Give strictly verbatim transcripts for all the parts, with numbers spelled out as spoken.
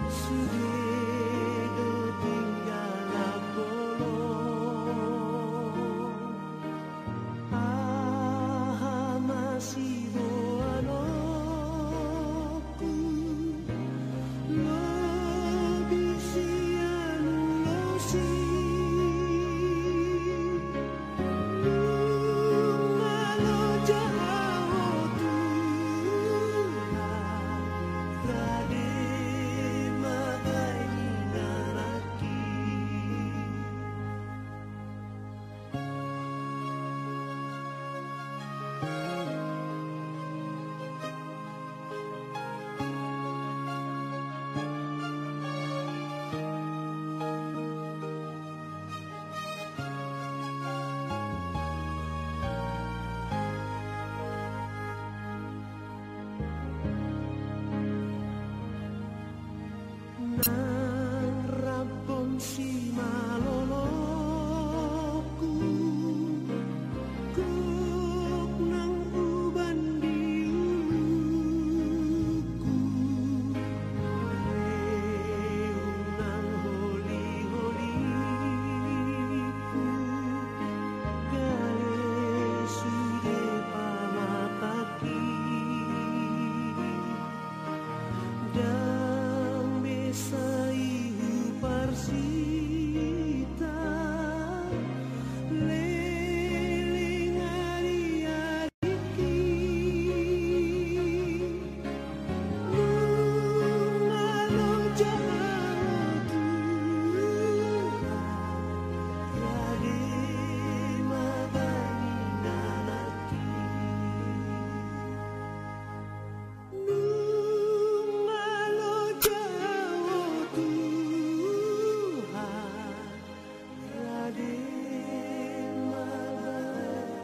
Sude do tinggal apolon, aha ma siboanonku, lobi sian ulos i. Nunga loja ahu Tuhan, rade ma baen ingananki. Nang rap on simalolongku, gok nang uban di uluku, reum nang holi-holiku, gale sude pamatangki. Ndang be sai huparsita, leleng ari-ariki. Nunga loja ahu Tuhan, rade ma baen ingananki. Nunga loja ahu Tuhan, rade ma baen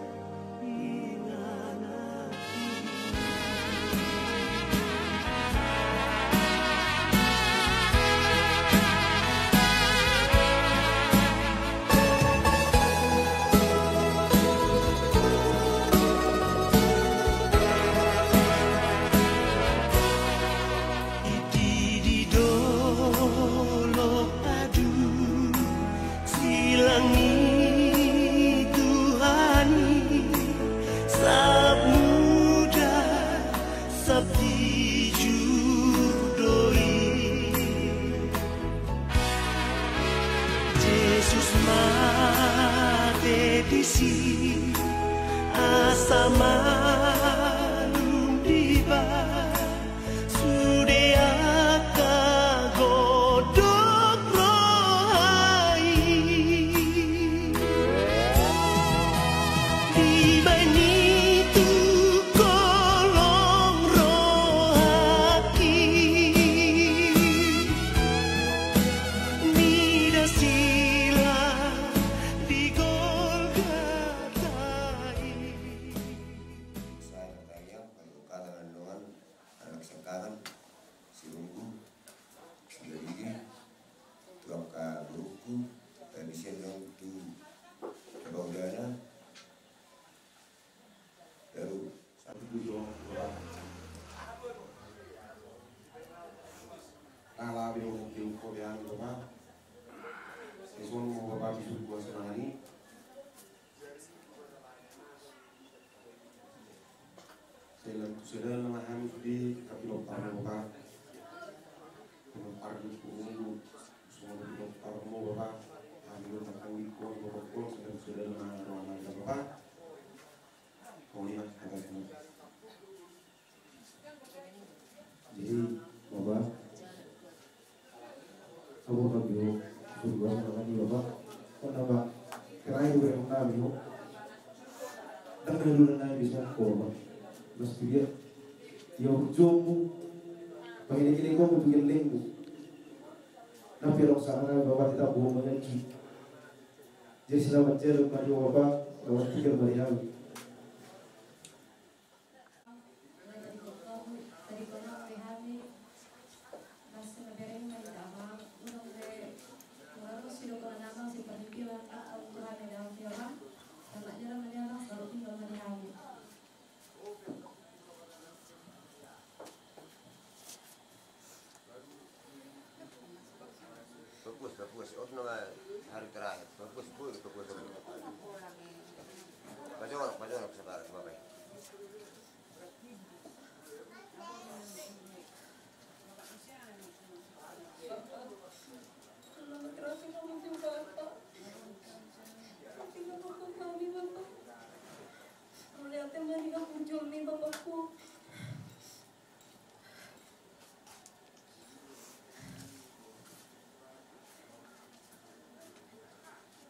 ingananki. Di, di, di dolok adu silang ni Tuhan i, sap muda, sap tijur do i. Jesus mate disi, asa malum dibahen sude angka godang roha i. Dibahen i tu kolong rohangki, mida silang di Golgota i. Saya bertanya, kalau kata renungan, anak sengkangan, si Runggu, si Galigi, tu angka boruku, dan di sini dong tu Abang Dana, lalu satu tu dong, Bapak. Nah, labi dong, di uko biang, Bapak. Di sono, Bapak, di suku Asmani. Selain tu sada nama hami sude, tapi Bapak, Bapak. Bapak, Bapak, semua Bapak, Bapak. Hami Bapak, kami ikon, Bapak, Bapak, selain tu sada nama, nama, nama, Bapak. Kau ini, Mas, kata semua. Jadi, Bapak, sabar lagi, Bro. Sabar, Bapak, lagi, Bapak. Kan, Bapak, terakhir, Bro, yang kami, Bro. Dan dulu, dan bisa, Bapak. Mas, dia, ya, ujungmu. Pengen ini, kau, pengen lengmu. Tapi, orang sana, Bapak, tetap bohong lagi. Jadi, selamat jalan, mari, Bapak. Selamat tinggal, mari, kami. Tadi kau, tadi kau nak hami. Mas, na bereng ma hita, Amang. Unang be, unang sidok na, Amang, si parhitian, ah, unang hami, Amang, Amang. Selamat jalan, mari, Amang. Selamat tinggal, mari, hami. Bos, op nama hari terakhir. Bos, bos, bos. Pajonok, pajonok, sabar, sabar.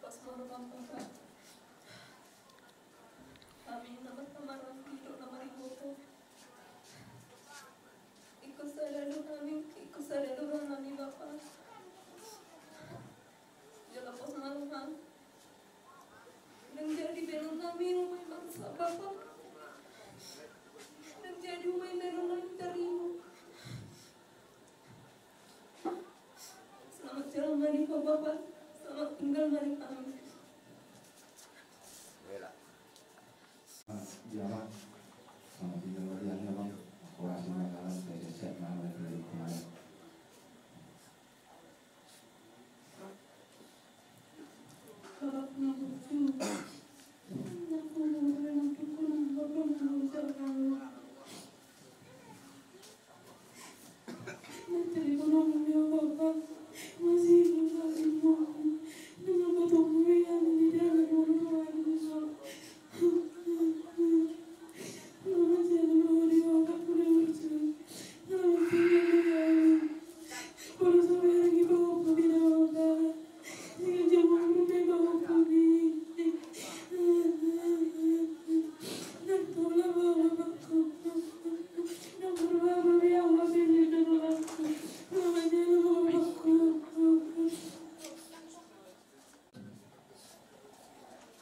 Pas molo mambahen hami na marhamaranggi dohot na maringoto, ingkon sada do hami, ingkon sada do rohanami Bapa. Jala pos ma roham. Ndang jadi bahenonnami uma i bangsat Bapa. Ndang jadi uma i bahenonnami tarima. Selamat jalan ma di ho Bapa. Selamat tinggal ma di hami. Ia ma. Selamat tinggal ma di hami, Abang. Akurasi ma dalan, sehat-sehat ma dalan.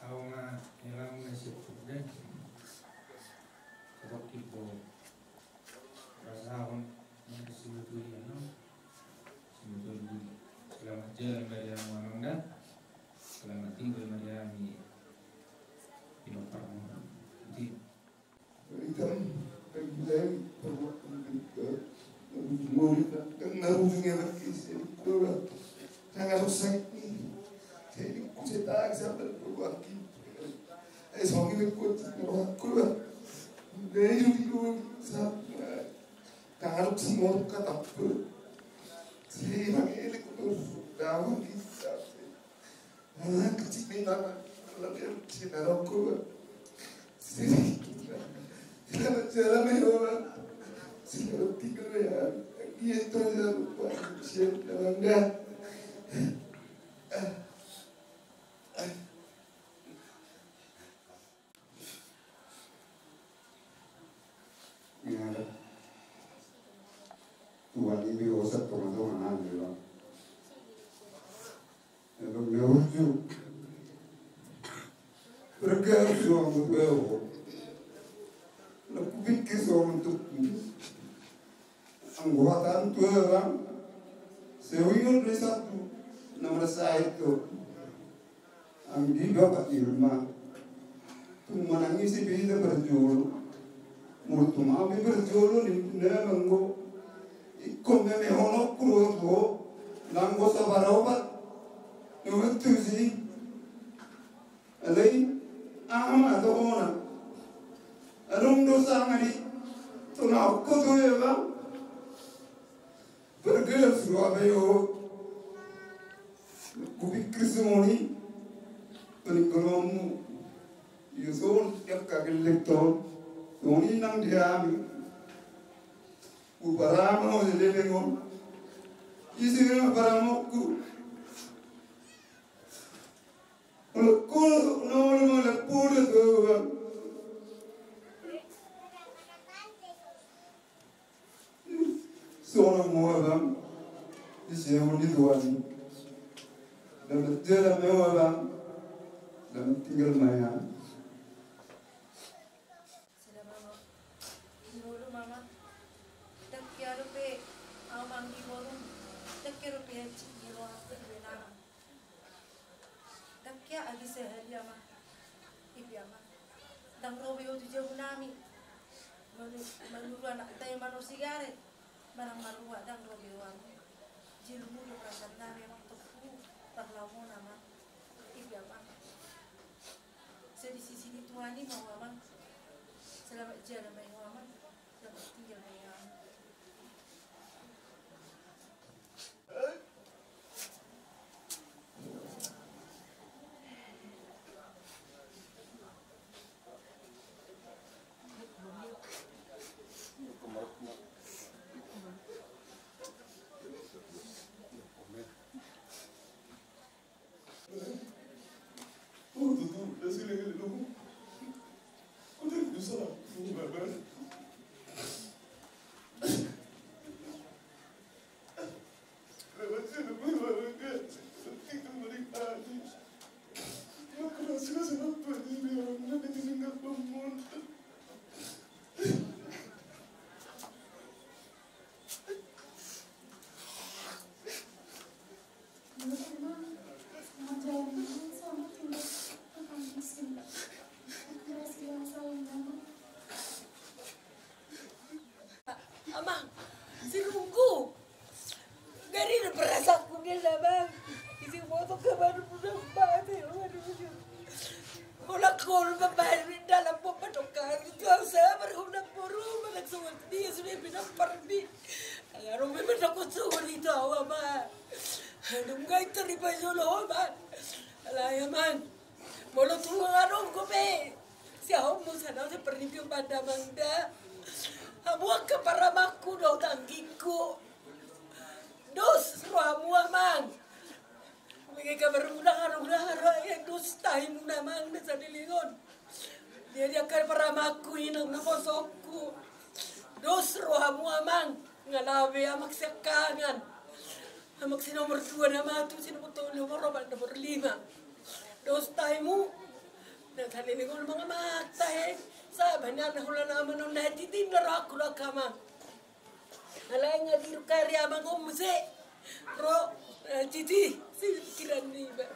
Au ma helang na siap purde. Ketok ipo rasahon na simutu i ano. Simutu i. Selamat jalan ma di hami Amang da. Selamat tinggal ma di hami pinomparmu. Di Itam, pemulai perbuatan berita, na ujung murid, dan na ujungnya berkisah, itulah. Sangat rusak ini. Jadi, ku cetak sampai perbuatan. Eh, songi berkuat, berkuat. Dari dulu sampai. Tangan si morok kata pun. Saya pakai ini, ku terus. Daun kita. Anak kecil ni nama, anak yang kecil, anak ku. Sini. Selamat jalan ya, Bang. Selamat tinggal ya. Dia itu aja lupa. Siap, Bang, dah. Ingat. Tuhan ini osak tonga-tonga nang, ya, Bang. Ya, Bang, ya, lucu. Bergaul sama gue, Bang. Aku pikir sama untuk Anggo hata ni tulang, sai huingot do i satu na marsahit do. Anggiat bapak Irma. Tung manang ise pe hita parjolo. Molo tung au pe parjolo ninna ma anggo. Ingkon memehononku do tu ho. Nanggo sabar opat. Nunga tusi. Alai, aha ma tohona? Adong do sanga di tonahonku tu ho, Bang. Pergelas do abe ho. Kupikir songon i, paninggalonmu. Ia songon i angka gellengton. Songon i nang di hami. Huparama ho leleng on. Ise ma paramonku. Olo, olo, olo, olo, olo, olo. Songon i ma, Bang. Di sehon di tuan. Selamat jalan ma ho, Bang. Selamat tinggal ma ho. Sada mama. Di mulu mama. Dang hea dope au manggi boru. Dang hea dope hancit ni rohangku di benang. Dang hea agi sehali ama. Ipi ama. Dang ro be ho tu jabu nami. Manu-, manuru anakta i manor sigaret. Manang marua dang ro be ho ama. Jilmu do perasaan nami ama topu. Laho nama, ipi, Amang. Sai disisini Tuhan i ma ho, Amang. Selamat jalan ma i ho, Amang. Selamat tinggal ma i, Amang. Amang, si Runggu. Gari na perasaanku dia, Amang. Isi foto ke baru udah mati, aduh. Holan ho mambaen dalan, papa dokter. Itu au sabar, holan boru, mana surat dia sudah pindah pergi. Kalau memang takut surat itu, au, Amang. Aduh, nggak itu riba jolo, Amang. Alai, Amang. Molo tung adong dope siahaonmu sada, sai parripion banda, Amang, da. Hamu angka paramangku dohot anggingku. Dos rohamu, Amang. Mangihut hamu, mangihut hamu, mangihut hamu, dos tahimuna, Amang, na saleleng on. Jadi angka paramangku, inang naposongku. Dos rohamu, Amang. Nga laho be amak siangkangan. Amak si nomor dua na matu, si nomor tolu, nomor opat, nomor lima. Dos tahimu. Na saleleng on, Amang, amak tahe. Sabar na, na holan amak on, na titi na rohangku, rohangku, Amang. Alai nga diruk ari, Amang, on muse ro, eh, titi, si pikiran niba.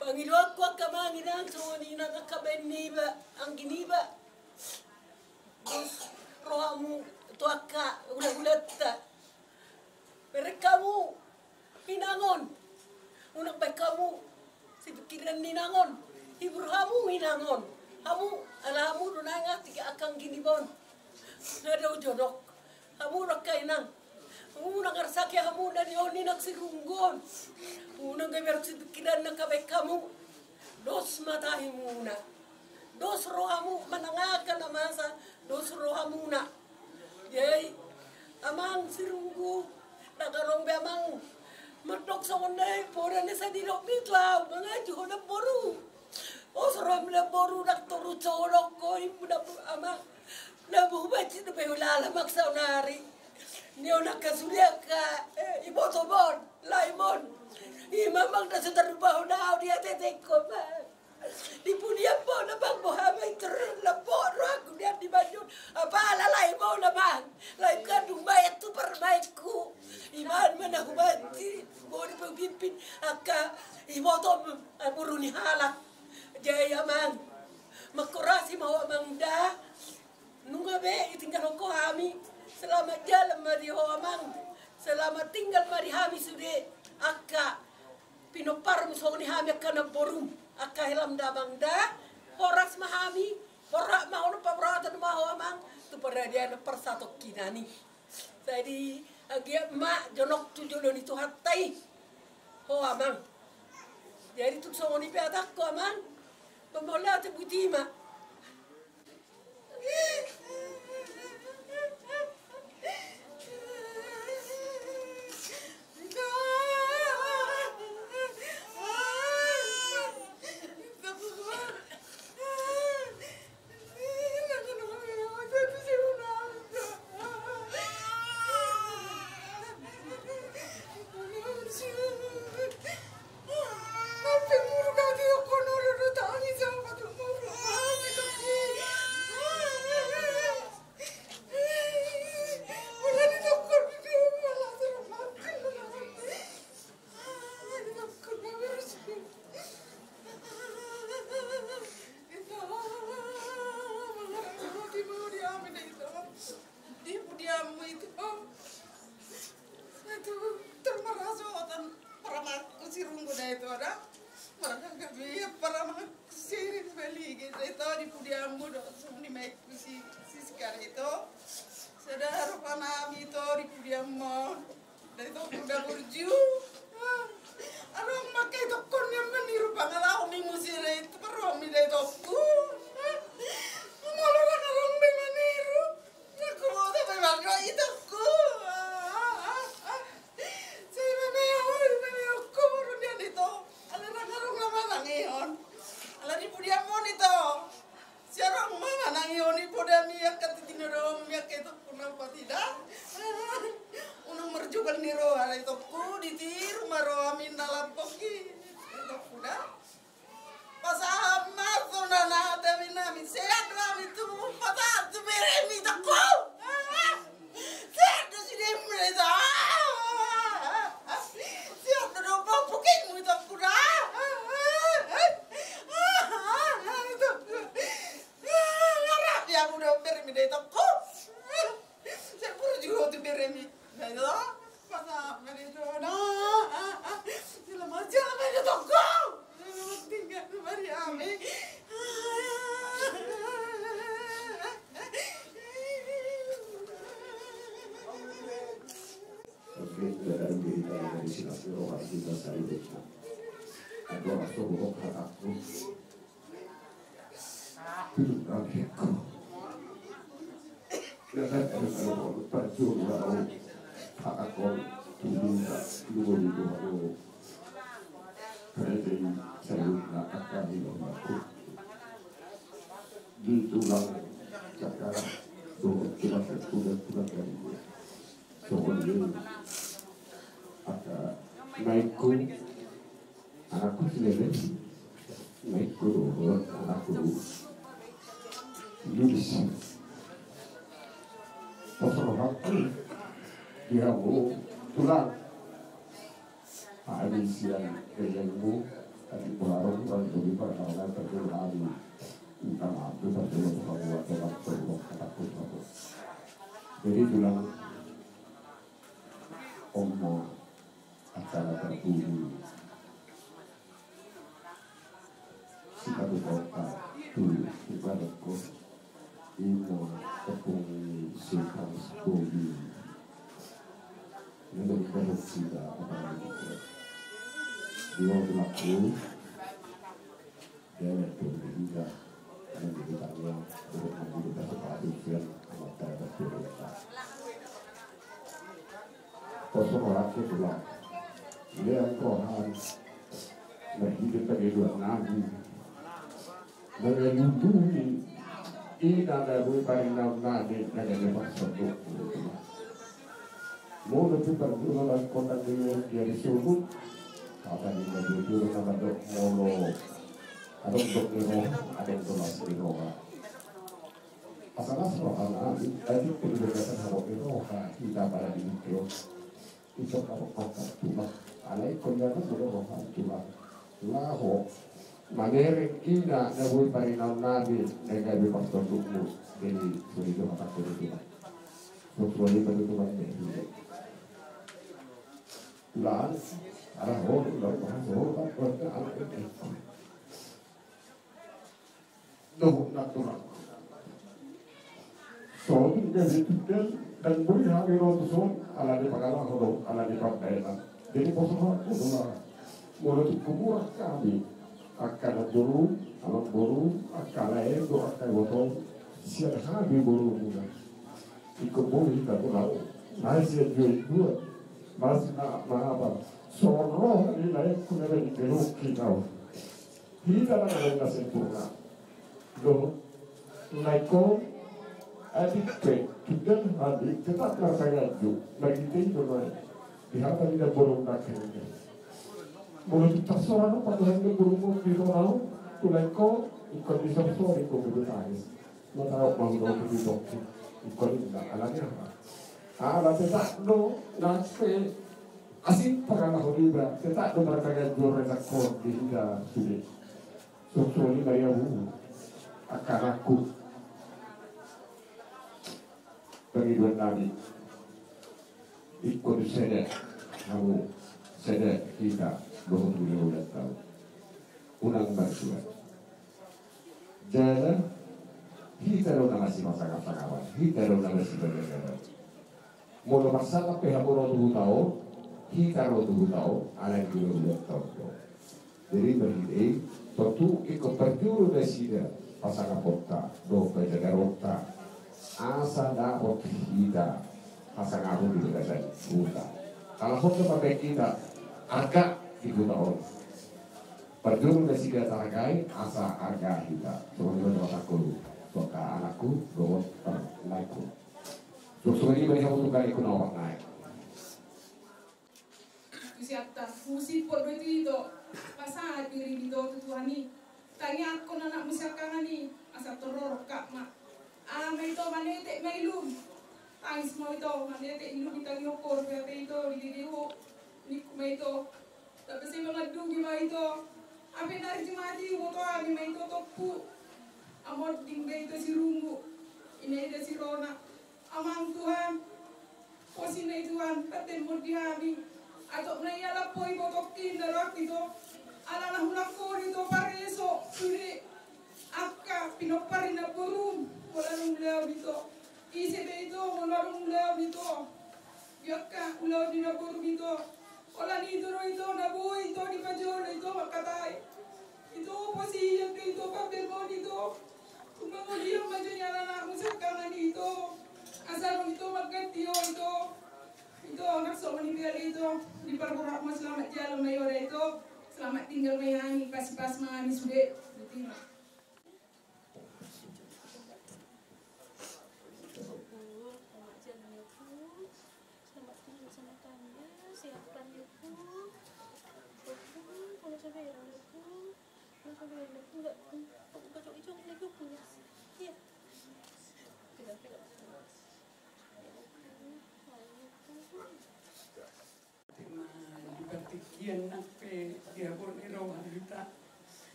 Pangidoanku angka, Amang, inang, songon i nang angka baen niba, anggi niba. Dos rohamu tu angka hulahulanta. Bereng hamu inang on. Unang baen hamu sipikiran ni inang on. Hibur hamu inang on. Hamu, ala hamu do naeng atik angka anggi niba on. Nga dao jonok. Hamu do angka inang. Unang arsake hamu na nion inang si Runggu on. Unang gabe arsak sipikiran na angka baen hamu. Dos ma tahimuna. Dos rohamu manang aha na masa, dos rohamuna. Jadi, Amang si Runggu, na adong be, Amang, mandok songon na i, poda na sai didok ni tu au, mangaji ho na boru. Os roham na boru, na toru jolo ho, i muna, Amang. Na boru baci na be ulala, Amang, saonari. Nion angka sude angka, eh, ibotom on. Laem on. Ima, Amang, na so tarlumobi au di ateateku, Amang. Di pudian bona, Amang, boha ma i terus lambok rohangku di hami manjou. Apala laem on, Amang. Laem kandung maet tu parmaenku. Ima ma na hubanci. Boi pe hupimpin angka ibotom, eh, boru ni halak. Jadi, Amang. Mangkorasi ma ho, Amang, da. Nunga be ditinggalhon ho hami. Selamat jalan ma di ho, Amang. Selamat tinggal ma di hami sude angka pinomparmu, songon i hami angka namborum, angka helam da, Amang, da. Horas ma hami, horas ma ho, paborhaton ma ho, Amang, tu paradian parsatongkinan i. Jadi, anggiat ma jonok tu jolo ni Tuhanta i ho, Amang. Jadi, tung songon i pe hatangku, Amang. Pambola te buti ma. Ito da, marangkap i, paramang siri beli gitu, ito di pudianmu do, sumuni mai kusi, sis kare ito. Sada rupanami ito di pudianmu. Da itokku da burju. Arong maka itokku ni amma ni rupa ngalaho mi musi da itu, paruang mi da itokku. Molo rang arong be maniru. Aku mau sampai bangga itokku. Saya memeo, memeo kubur dia itu. Ala rang arong lama nangihon. Ala di pudianmu ni to. Siarong ma manangihon i poda miak kati tinodohon miak itu puna patida. Unang marjugal ni roha itokku, ditiru ma roha mi na lambok i. Itokku da. Pasahat ma songon na taminami sehat do ami tu pasahat tu beremi itokku. Sehat do sidemu na ito. Sehat do do pokokmu itokku da. Itokku. Ngarap ya, udah beri mi da itokku. Saya pura juga tu beri mi. Nah, itu. Masa apa itu? Nah, selamat jalan aja tokku. Tinggal kembali ami. Oke, tidak ada berita dari sini. Roha kita saya. Aku langsung buka aku. Tulang hikku. Dengan ilmu perjuangan, hak aku tulang, lugu-lugu aku. Kerja sayun na akan di rumahku. Di tulang cakar, tulang, tulang, tulang dari dia. Soalnya, aka naikku. Anakku si Lele, naikku dohot anakku Lilis. Pos rohangku di hamu tulang. Hami sian gayangmu, tadi pularong, rang dobi parkawanan terjun hami. Minta maaf tu terjun untuk kamu atau waktu untuk kataku. Jadi tulang, Oma, acara tertuju. Sita tu kota tu ibaratku ima tepung sita sebogi. Ini dari kebun sita apa lagi? Dua pelaku. Dia tu hingga dan di tangan untuk menjadi satu perhatian amat terhadap pemerintah. Kosong rakyat pulang. Lean rohan. Nah, hidup pada dua nabi. Mengelindungi. Ina na boi parinaun nami na gabe parsonduk. Molo tu parjolo na kota ni dia di sulut. Kata ni na boi jolo na mandok molo. Adong dok ni roha, adong dolas ni roha. Asa las roha nami, adik pun gagasan habok ni roha, hita pada di mikro. Isok habok mata tulang. Alai konyana sudah roha tulang. Laho. Mamereng ina na boi parinaun nami na gabe parsondukmu. Jadi sudah itu mata kuda tulang. Sudah itu tulang. Tulang. Arah hol, udah bahas hol, kan kau anak itu. Dohot na tulang. Sotung gabe tulang, dan boi hami ro tu son, ala ni pangalaho do, ala ni pambahenan. Jadi poso hami tu tulang. Molo tu kuburan hami, angka na boru, ala boru, angka lae do, angka iboto, sian hami boru muna. Ingkon boi hita tulang. Masih sian jual dua. Masih na mengapa? Soro ni lae kuna dari geluki kau. Hita na nang na sempurna. Dohot na ingkon atik pe tulang hami tetap marpanganju. Marhite i do na di hata ni na boru na kena. Molo tu tarsora do patuhan ni boru mu di tonau tu na ingkon ingkon disorsori ingkon bebetangis. Mataop ma hudok tu bibokku. Ingkon inda ala ni aha. Ala tetap do na pe asing pangalaho niba tetap do marpanganju renak hon di hita sude. Suksuni ma di hamu angka anakku. Pangidoan nami. Ingkon sada hamu sada hita. dohot hulahulanta on. Unang marsuan. Jala hita do na masipasangapangapan, hita do na masipajajalan. Molo marsangap pe hamu ro tu huta on, hita ro tu huta on ala ni hulahulanta on do. Jadi marhite i, tontu ingkon parjolo nasida pasangaponta dohot pajagaronta, asa dapot hita hasangapon di bagasan huta. Alai hot do mambaen hita arga di huta on. Parjolo nasida targai asa arga hita. Songon i ma na pasahat tu angka anakku dohot parmaenku. Songon i ma di hamu tu angka anakku na opat nai. Tu si Atta, muse sipot do ito, pasahat dirim ito tu Tuhan i. Tangiangkon anakmu siangkangan i, asa torop rongkap ma. Aha ma ito, manetek ma ilum. Tangis ma ito, manetek ilum, ditangihon ho dope ito, didedehon ho. Ningku ma ito, tapasai mangandungi ma ito. Hape na ari Jumat i huboto hami ma ito tompu. Amonding ma ito sirumbu. Ina ida sirona. Amang Tuhan, posi na i Tuhan, patemon di hami. Atop na i ala po i botongki na rohangki ito, ala na hulangkon ito pareso sude angka pinompar ni namborum, molo dung ulaon ito. Ise be ito molo dung ulaon ito? Di angka ulaon ni namborum ito. Holan ito do ito na boi ito dipajolo ito mangkatai. Ito posi ian do ito patemon ito. Tumbangon ian ma jo ni ala anakmu siangkangan ito. Asa dung ito mangganti ho ito. Ito, nang songon i pe ale ito, diparhoras ma, selamat jalan ma i ale ito. Selamat tinggal ma i hami, paspas ma hami sude. Boti ma. Selamat tinggal sama kami ya, sehat kami ya, Bu. Bu, kalau sampai ya, Bu. Kalau sampai ya, Bu, enggak, Bu. Aku kacau hijau lagi punya. Iya. Tidak, tidak. Ima di partingkian nang pe di habot ni roha hita.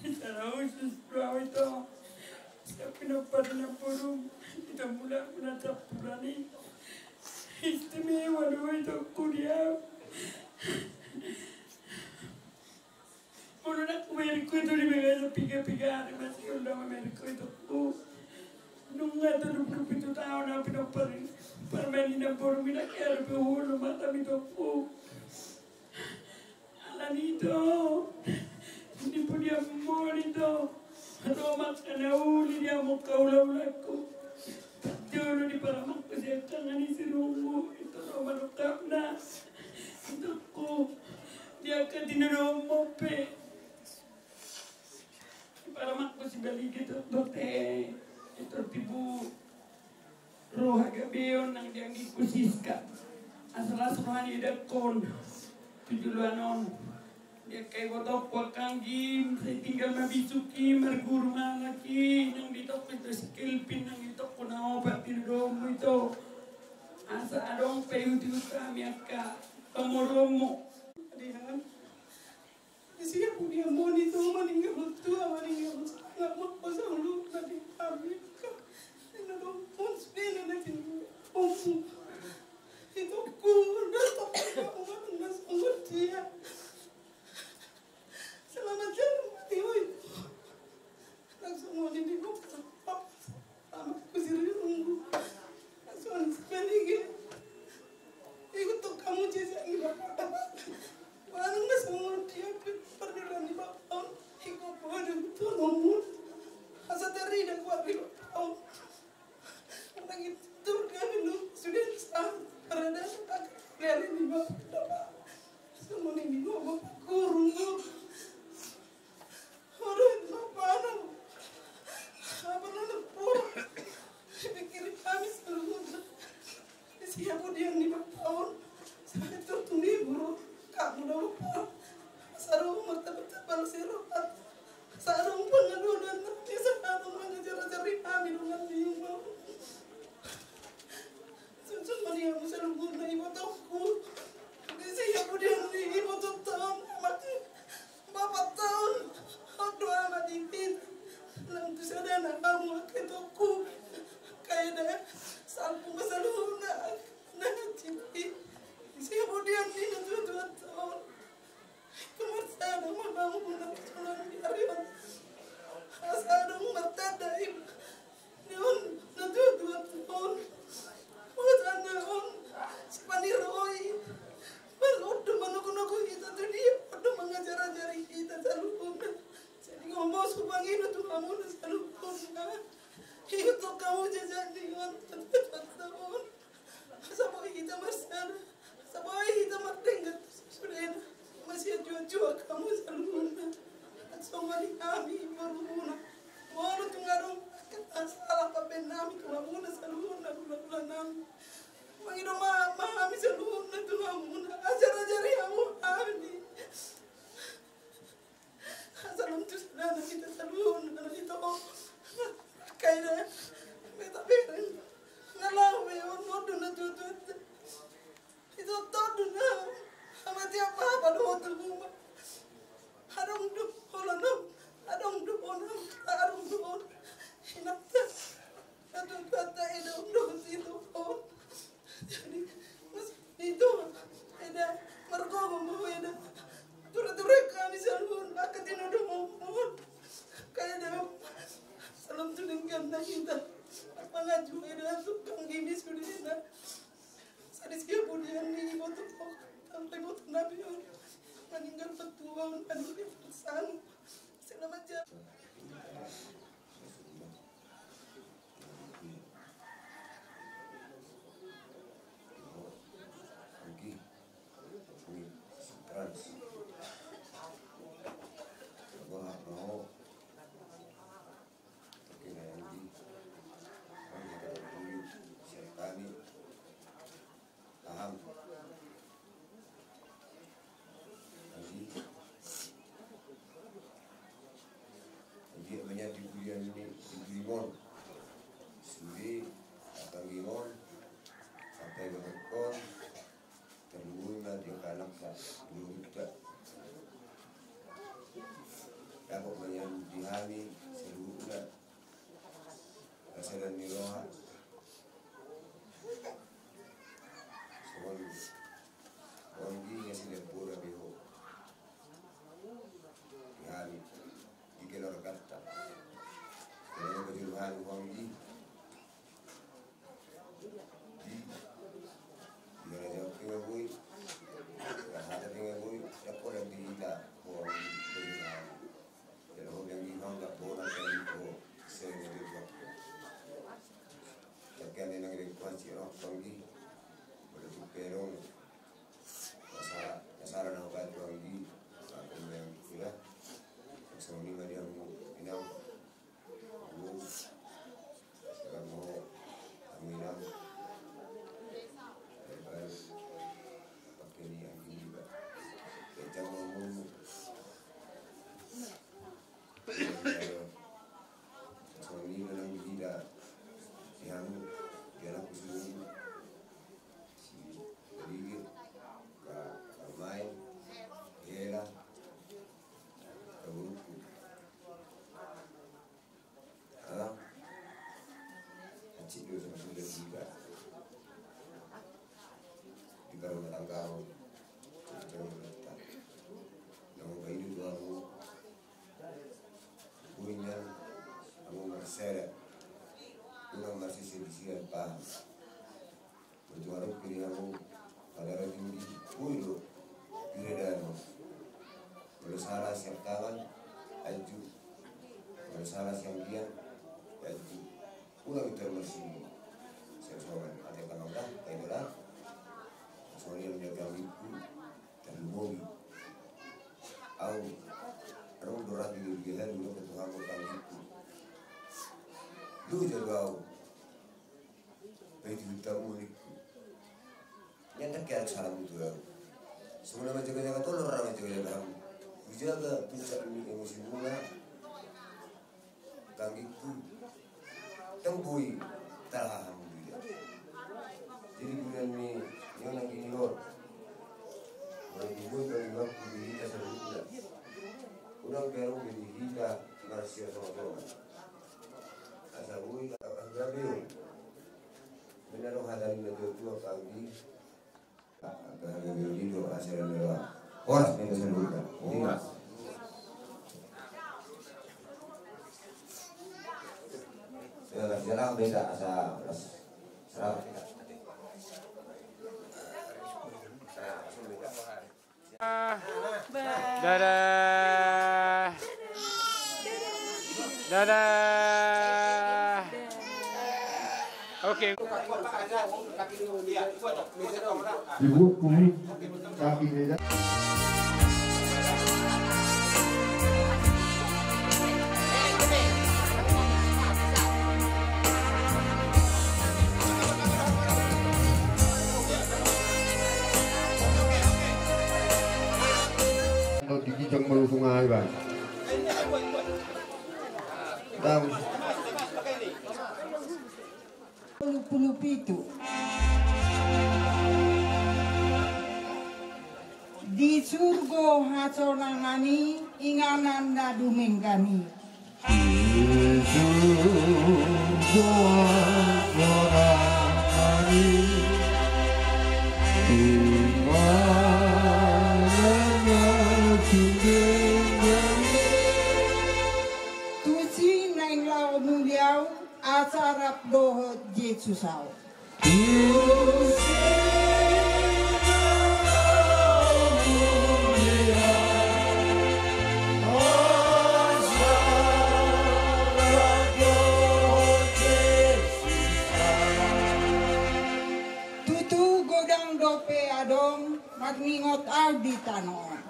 Hita na khusus do au ito. Sian pinompar ni namborum, ito mulak muna campuran i. Istimewa do ito ku di au. Molo ndang hubereng ho ito di bagasan piga-piga ari, masih on do au mamereng ho ito ku. Nunga tolu pulu pitu taon au pinompar, pinompar ni namborum i, ndang hea dope huolo matam ito ku. Alani ito, di pudianmon ito ro ma angka na uli di hamu angka hula-hulangku. Parjolo di paramangku siangkangan i sirumbu, ito ro ma rongkapna. Ito ku, di angka tinodohonmon pe. Di paramangku sibaligit, ito bote, ito tibu. Roha gabeon nang di anggingku Siska. Asa las rohana didok on tu joloan on. Di angka ibotongku angka angging, sai tinggal ma bisuk i, marguru ma halak i, nang ditokku ito si Kelvin, nang ditokku na opat tinodohonmu ito. Asa adong pe ihut-ihut hami angka pamoruonmu. Di hami. Di sian pudianmon ito, maninggalhon tua, maninggalhon sanga, manghosa ulu na di hami angka tinodohonmon, sude na na tinodohonmu. Ito ku, na tongkin na umat na songon dia. Selamat jalan ma di ho ito. Nang songon i di ho. Amak ku sirumbu. Songon i sabaligit. Ikut tong hamu jasa i Bapa. Manang na songon dia pe pardalanan ni Bapa on, ikut pada tolongmu. Asa tarida goar ni Bapa on. Manang itu kami lu sudah sa parada sa pakai lele ni Bapa. Songon i di ho Bapa, guru. Ora Bapa, anak. Apa na pura dipikiri hami saluhutna. Di sian pudian ni Bapa on, sahat tu nibur, kamu na pura. Asa adong martamba-tamba rohanta. Asa adong pangalualuan nami, asa adong mangajar-ajari hami dongan ni Bapa. Sunsum ma di hamu saluhutna ibotongku. Di sian pudian ni ibotonta on, amak i. Bapanta on, on do amak i. Nang tu sadana hamu angka itongku. Angka eda, salpu ma saluhutna angka na hansit i. Di sian pudian ni natua-tuanta Ama, tiap apa do tu uma. Adong do holan on, adong do holan, adong do holan. Inanta, atuatuanta eda on do tu ito on. Jadi, mas, ito, eda, margogo ma ho eda. Ture-ture hami saluhut, angka tinodohon. Angka eda, salam tu denggan na hita. Mangaju eda, tukang gini sudah eda. Sadis ia pudian ni iboto, angka iboto nami on. Maninggal petuaon, maninggal pesan. Selamat ja. Oke, na Anggi, on hata bulu sian hami. Paham? Anggi, Anggi, banyak di pudian ni, di pudian on. Sude, apa Anggi on, apa yang on. Tarlumobi ma di angka anakta, di luhutna. Dapot ma nian di hami saluhutna. Rasa dan ni roha. Songon, songon di na sila pura beho. Di hami. Di keluargata. Keluarga di hami, songon di. Di, di raja pe nga boi, raja pe nga boi, dapot lagi di hita, ho, di, di, di, ho, yang di, ho, dapot lagi di, ho, saya ni di, ho. Tapi ada yang di, ho, si, ho, panggi, pada tu perong, masa, masa ada nama panggi, aku yang kira, sama ni ma dia mau, inang. Ala, hansit do songon sude di hita. Di parrumah tangga on. Di parrumah tangga. Naung baen do hamu. Boi nian hamu marsada. Unang marsisir-sisiran paham. Molo tung adong pe di hamu padara tinggi, boi do diradahon. Molo sala sian tangan, anju. Molo sala sian gian, anju. Unang iter marsinggung. Sian songon ate pangauda, kaidola. Songon i ma nian tanggingku, tarlumobi. Au, adong do rap di dia, unang ketuhamu tanggingku. Lu jalo au. Baik, di hutamu ningku. Nian tak kira salam itu, ya. Semua manjaga-jaga, tolong orang manjaga-jaga hamu. Dijaga puncak ni emosimu na. Tanggingku. Ndang boi tahan hamu dia. Jadi guna ni, ni on anggi ni on. Molo boi tanggingku di hita saluhutna. Unang pe adong di hita marsiasongasongan. Asa boi anggabeon. Benar dong hata ni na tua-tua pagi. Anggabeon i do asa dan dewa. Horas ni asa luka. Horas. Ya, asa beda asa. Dadah. Dadah. Oke. Dibuat kuning kaki beda. Di Kijang Malusung ai, Bang. Bang. Puluh, puluh pitu. Di surgo hasonangan i, inganan na dumenggan i. Tusi naeng laho muli ahu, asa rap dohot Jesus ahu. Tutu godang dope adong marningot ahu di tano on.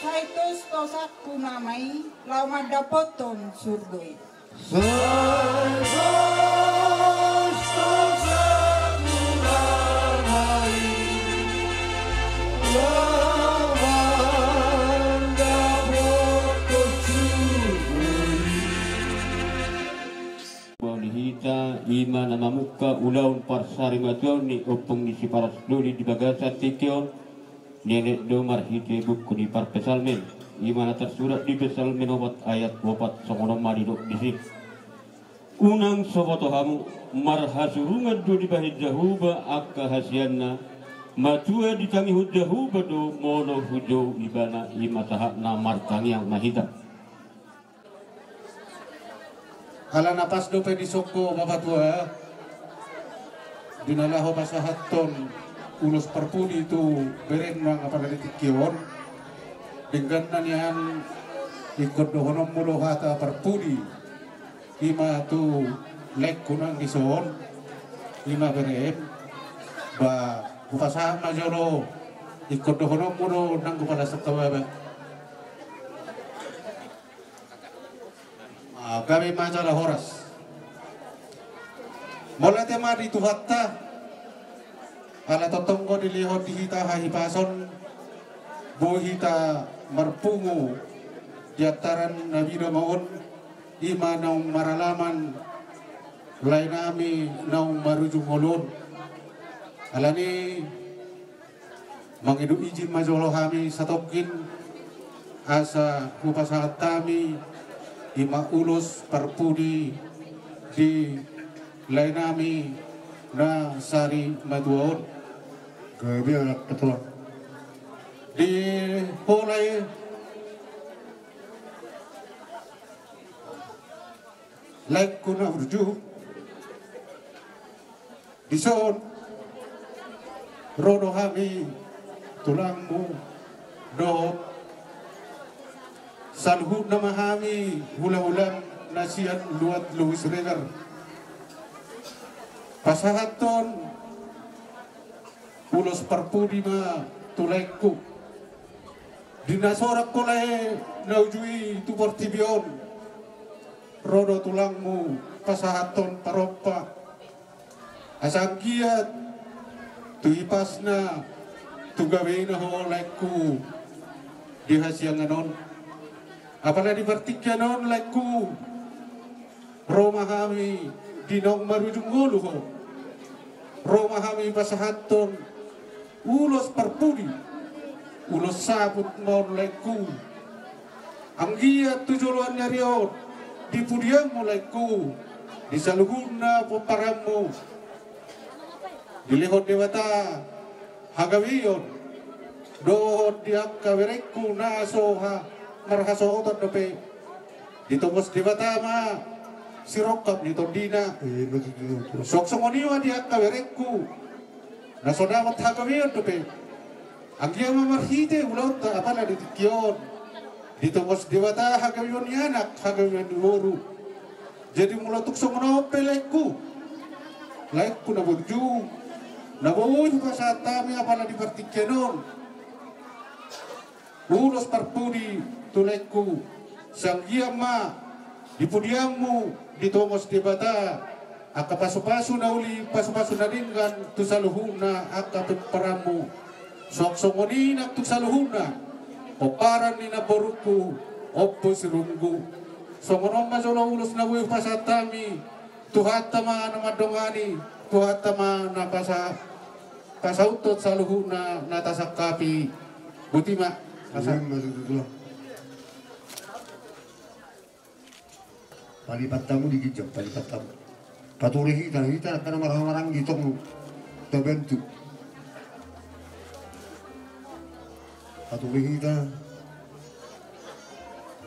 Sai tostosanku nama i laho mandapothon surgo i. Boha ni hita, i ma na mamungka ulaon parsarimatuaon ni ompung ni Siparas Doli di bagasan tingki on. Nialet do marhite buku ni Parpsalmen, i ma na tarsurat di Psalmen opat ayat opat, songon on ma didok disi. Unang so boto hamu, marhasurungan do dibahen Jahowa angka hasianna, matua ditangihon Jahowa do molo hujou ibana, i ma sahatna. Martangiang ma hita. Ala na pas dope disonggo bapa tua, di na laho pasahathon ulos parpudi tu berengna apala di tingki on, dengganna nian ingkon dohononmu do hata parpudi, i ma tu laengku nang dison, i ma berem, ba hupasahat ma jolo, ingkon dohononmu do nang hupala sangkababa. Ah, gabe ma jala horas. Mauliate ma di Tuhanta, ala tongtong do dilehon di hita hahipason, boi hita marpungu di antaran na binoan on, i ma naung maralaman laenami naung marujung ngolu on. Alani mangido ijin ma jolo hami satongkin, asa hupasahat hami i ma ulos parpudi di laenami na sarimatua on. Gabe anak ketua. Di hola i laengku na burju. Dison ro do hami tulangmu dohot saluhutna ma hami hulahulam na sian luat Luhus Regar. Pasahathon ulos parpudi ma tu laengku. Di na sorang ho lae na uju i tu portibi on, ro do tulangmu pasahathon parompa. Asa anggiat tu hipasna tu gabena ho laengku di hasiangan on. Apala di partingkian on laengku, ro ma hami di naung marujung ngolu ho. Ro ma hami pasahathon ulos parpudi, ulos saput ma on laengku. Anggiat tu joloan ni ari on, di pudianmu laengku, di saluhutna pomparanmu, dilehon Debata hagabeon dohot di angka berengku na so ha-, marhasohotan dope. Ditongos Debata ma sirongkap ni tondina. Songon i ma di angka berengku na so dapot hagabeon dope. Anggiat ma marhite ulaonta apala di tingki on ditongos Debata hagabeon ni anak, hagabeon ni boru. Jadi molo tung songon on pe laengku, laengku na burju, na boi hupasahat hami apala di partingkian on ulos parpudi tu laengku, sai anggiat ma di pudianmu ditongos Debata angka pasupasu na uli, pasupasu na denggan tu saluhutna angka pomparanmu. Suang songon i nang tu saluhutna pomparan ni namborungku Ompu Sirunggu. Songon on ma jolo ulos na boi hupasahat hami, Tuhanta ma na mandongani, Tuhanta ma na pasa, pasauthon saluhutna na tasangkapi. Boti ma. Asa. Palipat hamu di ginjang, palipat hamu. Pature hita, hita angka na marhahamaranggi tong tabantu. Pature hita.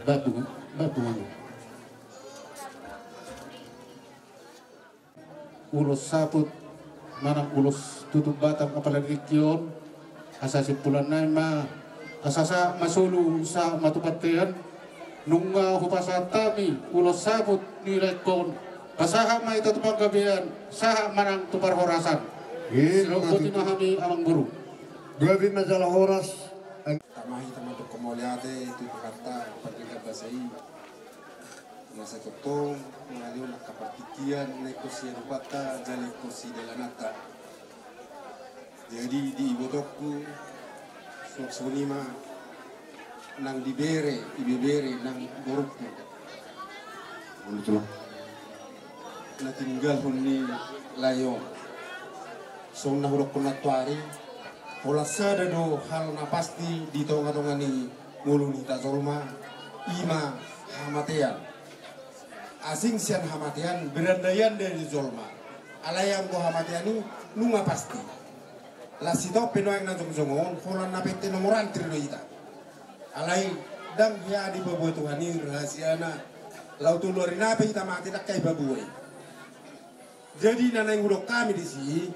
Batu, batu. Ulos saput manang ulos tutup batang apala di tingki on. Asa simpulan nai ma, asa sahat ma solu sahat ma tu bontean. Nunga hupasahat hami ulos saput ni laengkon, pasahat ma hita tu panggabean sahat manang tu parhorasan. Boti ma hami amangboru. Gabe ma jala horas. Tama hita mandok mauliate tu Tuhanta pardenggan basa i. Na sai tongtong mangalion angka partingkian na ingkon siarupanta jala ingkon sidalananta. Jadi di ibotongku suang songon i ma nang di bere, ibebere nang borungku. Na tinggalhon ni lae on. Songon na hudokkon nantoari, holan sada do hal na pasti di tongatonga ni ngolu ni hita jolma, i ma hamatean. Asing sian hamatean berandaiandai do jolma. Alai anggo hamatean i nunga pasti. Las hita on pe nuaeng na jongjong on, holan na pette nomor antri do hita. Alai ndang hea dipaboa Tuhan i rahasiana. Laho tolu ari nai pe hita mate ndang hea dipaboa i. Jadi na naeng hudok hami disi,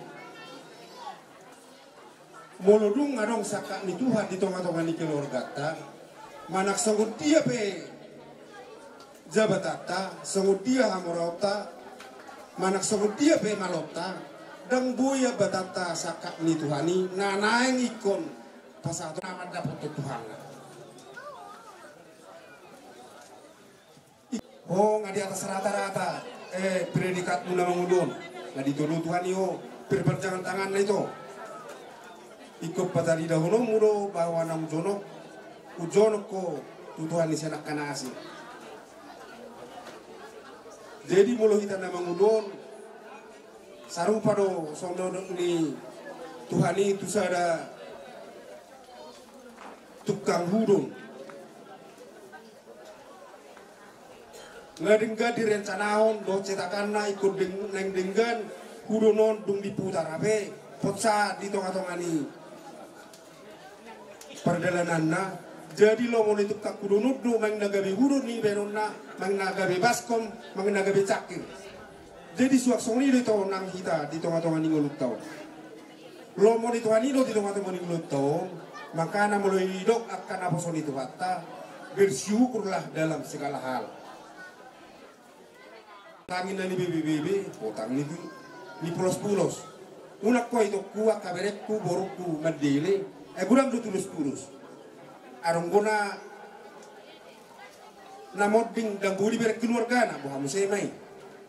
molo dung adong sangkap ni Tuhan di tongatonga ni keluarganta, manang songon dia pe jabatanta, songon dia hamoraonta, manang songon dia pe malonta, ndang boi ambatanta sangkap ni Tuhan i na naeng ingkon pasahaton na mandapothon Tuhanna. Ho nga di atas rata-rata, eh, predikatmu na mangolu on, nga ditolo Tuhan i ho perpanjangan tanganna ito. Ingkon pataridahononmu do bahwa naung jonok, hujonok ho tu Tuhan i sian angka na asing. Jadi molo hita na mangolu on, sarupa do songon didok ni Tuhan i tu sada tukang hudon. Nga denggan direncanahon dohot cetakanna ingkon deng-, naeng denggan hudon on dung diputar hape, pos sahat di tongatonga ni pardalananna. Jadi lomo ni tukang hudon on do manang na gabe hudon ni bahenonna, manang na gabe baskom, manang na gabe cangkir. Jadi suang songon i do ito nang hita di tongatonga ni ngolunta on. Lomo ni Tuhan i do di tongatonga ni ngolunta on, makana molo didok angka naposo ni Tuhanta, bersyukurlah dalam segala hal. Tangi na nibebebebe, ho tangi ni, nipulospulos. Unang ho itongku angka berengku, borungku mandele, eh, godang do tulostulos. Adong do na na monding ndang boi dibereng keluargana, boha muse ma i.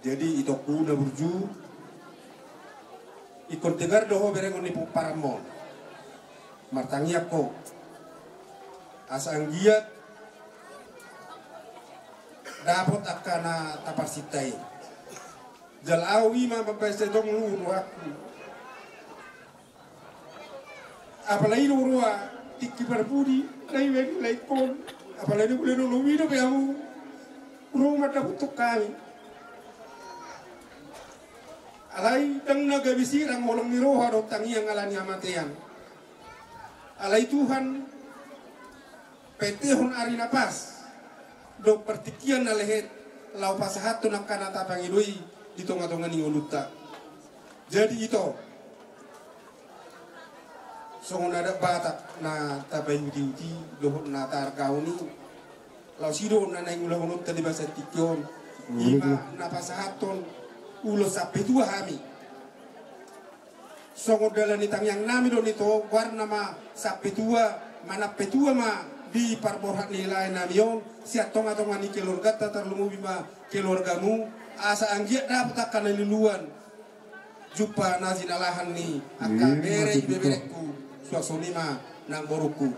Jadi itongku na burju, ingkon tegar do ho berengon ni pomparanmon. Martangiang ho. Asa anggiat dapot angka na taparsinta i. Jala au i ma mambaen sai tong luhut rohangku. Apalagi do roha tingki parpudi na ibaen laengkon. Apalagi do bulan olomi dope hamu ro mandapothon hami. Alai ndang na gabe sirang holong ni roha dohot tangiang ala ni hamatean. Alai Tuhan, paettehon ari na pas dohot partingkian na lehet laho pasahathon angka na tapangido i di tongatonga ni ngolunta. Jadi ito, songon adat Batak na tapaihutihuti dohot na taargahon i, laos i do na naeng ulahononta di bagasan tingki on, i ma na pasahathon ulos sampe tua hami. Songon dalan ni tangiangnami do on ito, goarna ma sampe tua, manang petua ma di parborhat ni laenami on, sian tongatonga ni keluarganta, tarlumobi ma keluargamu, asa anggiat dapot angka na niluluan, jumpa na jinalahan ni angka bere, ibeberengku. Suang songon i ma nang borungku.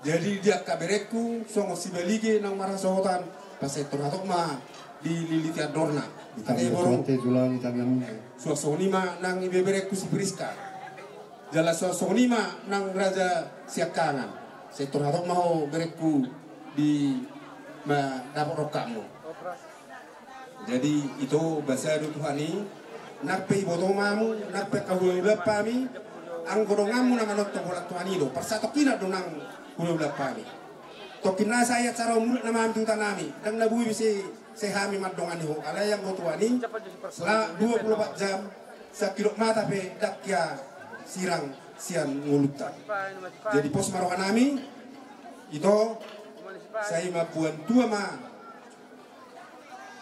Jadi di angka berengku songon Sibalige naung marhasohotan, pasahat hatop ma dililiti andorna. Ate boru. Suang songon i ma nang ibeberengku si Priska. Jala suang songon i ma nang raja siangkangan. Pasahat hatop ma ho berengku di ma dapot rongkapmu. Jadi ito basa do Tuhan i, nang pe iboto ma hamu, nang pe angka hula-hula hami, anggo donganmu na manongtong holan Tuhan i do, parsatongkinan do nang hula-hula hami. Tongkin nasa i acara on mulak nama hami tu huta nami, ndang na boi be sai hami mandongani ho, alai anggo Tuhan i, selama dua puluh empat jam, sangkidop mata pe ndang hea sirang sian ngolunta. Jadi pos ma roha nami, ito, sai mamboan tua ma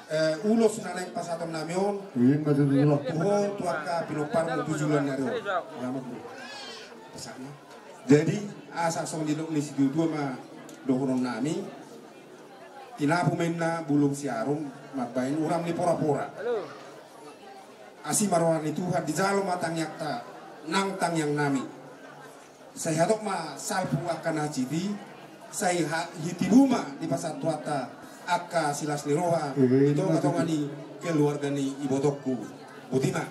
eh, ulos na naeng pasahaton nami on. Ima tutu. Tuho tu angka pinomparmu tu joloan ni ari on. Selamat, Bro. Pasahat ma. Jadi asa songon didok ni situatua ma dohonon nami. Tinapu ma inna bulung siarum mambahen uram ni pora-pora. Asi ma roha ni Tuhan, dijalo ma tangiangta nang tangiang nami. Sai hatop ma salpu angka na hacit i, sai ha-, hitibu ma dipasahat Tuhanta angka silas ni roha di tonga-tonga ni keluarga ni ibotongku. Boti ma.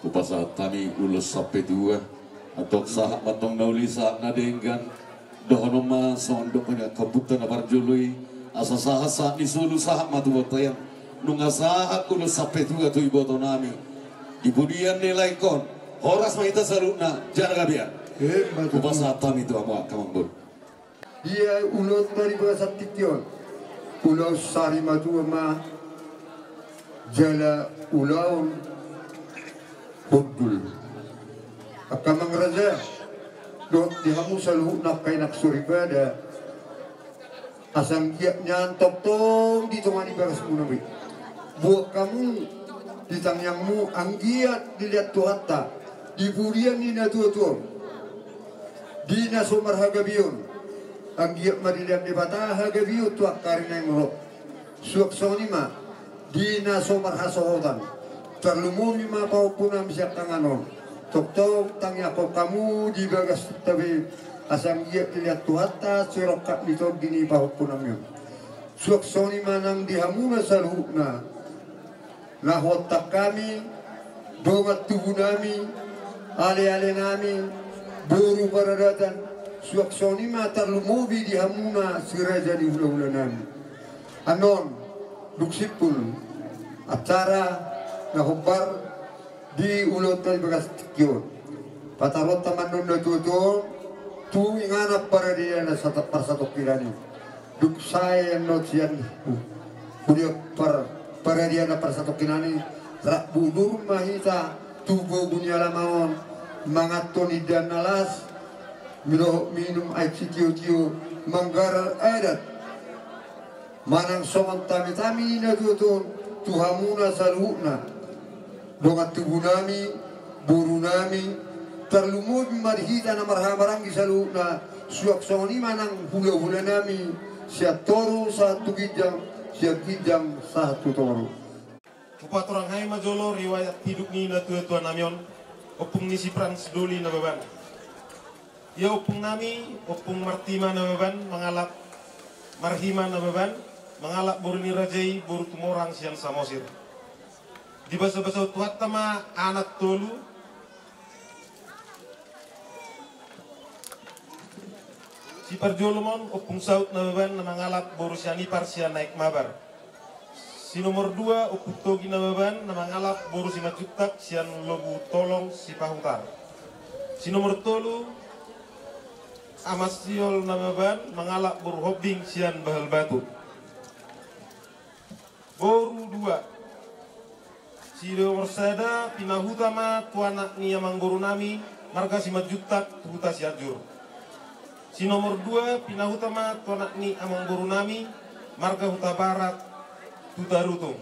Hupasahat hami ulos sampe tua. Antong sahat ma antong na uli, sahat na denggan. Dohonon ma songon dok ni angka ompunta na parjolo i, asa sahat sahat ni solu sahat ma tu bontean. Nunga sahat ulos sampe tua tu iboto nami. Di pudian ni laengkon, horas ma hita saluhutna, jala gabe an. Hupasahat hami tu hamu angka amangboru. Dia ulaonta di bagasan tingki on. Ulaon sari matua ma jala ulaon hundul. Angka amang raja dohot di hamu saluhutna angka inang soripada. Asa anggiat nian tongtong di tonga ni bagasmuna be. Buat hamu di tangiangmu anggiat dilehon Tuhanta di pudian ni natuatua on. Di na so marhagabeon, anggiat ma dilehon Debata hagabeon tu angka ari na naeng ro. Suang songon i ma di na so marhasohotan. Tarlumobi ma pahompu nami siangkangan on. Tongtong tangiangkon hamu di bagas tingki on be, asa anggiat dilehon Tuhanta sirongkap ni tondi ni pahompu nami on. Suang songon i ma nang di hamuna saluhutna. Na huontak hami, dongan tubu nami, ale-ale nami, boru paradatan, suang songon i ma tarlumobi di hamuna si raja ni hulahula nami. Annon, dung simpul acara na hombar di ulaonta di bagas tingki on. Pataruonta ma annon natuatua on tu inganan paradiana sata-, parsatongkinan i. Dung sae annon sian huria par-, paradiana parsatongkinan i, rap budur ma hita tu bogu ni alaman on, manganhon indahan na las, dohot minum aek sitiotio, manggarar adat. Manang songon tamitami ni natuatua on tu hamuna saluhutna. Dongan tubu nami, boru nami, tarlumobi ma di hita na marhahamaranggi saluhutna, suang songon i ma nang hulahula nami, sian toru sahat tu ginjang, sian ginjang sahat tu toru. Hupatorang hami ma jolo riwayat hidup ni natuatua nami on, ompung ni si Frans Doli Nababan. Ia ompung nami, Ompung Marhima Nababan, mangalap Marhima Nababan, mangalap boru ni raja i, boru Tumorang sian Samosir. Dibasabasahon Tuhanta ma anak tolu. Siparjolo ma on Ompung Saut Nababan na mangalap boru Sianipar sian Aek Mabar. Si nomor dua Ompung Togi Nababan na mangalap boru Simanjuntak sian Lobu Tolong Sipahutar. Si nomor tolu Ama Siol Nababan mangalap boru Hombing sian Bahal Batu. Boru dua. Si nomor sada pinahuta ma tu anak ni amangboru nami marga Simanjuntak tu huta Sianjur. Si nomor dua pinahuta ma tu anak ni amangboru nami marga Hutabarat tu Tarutung.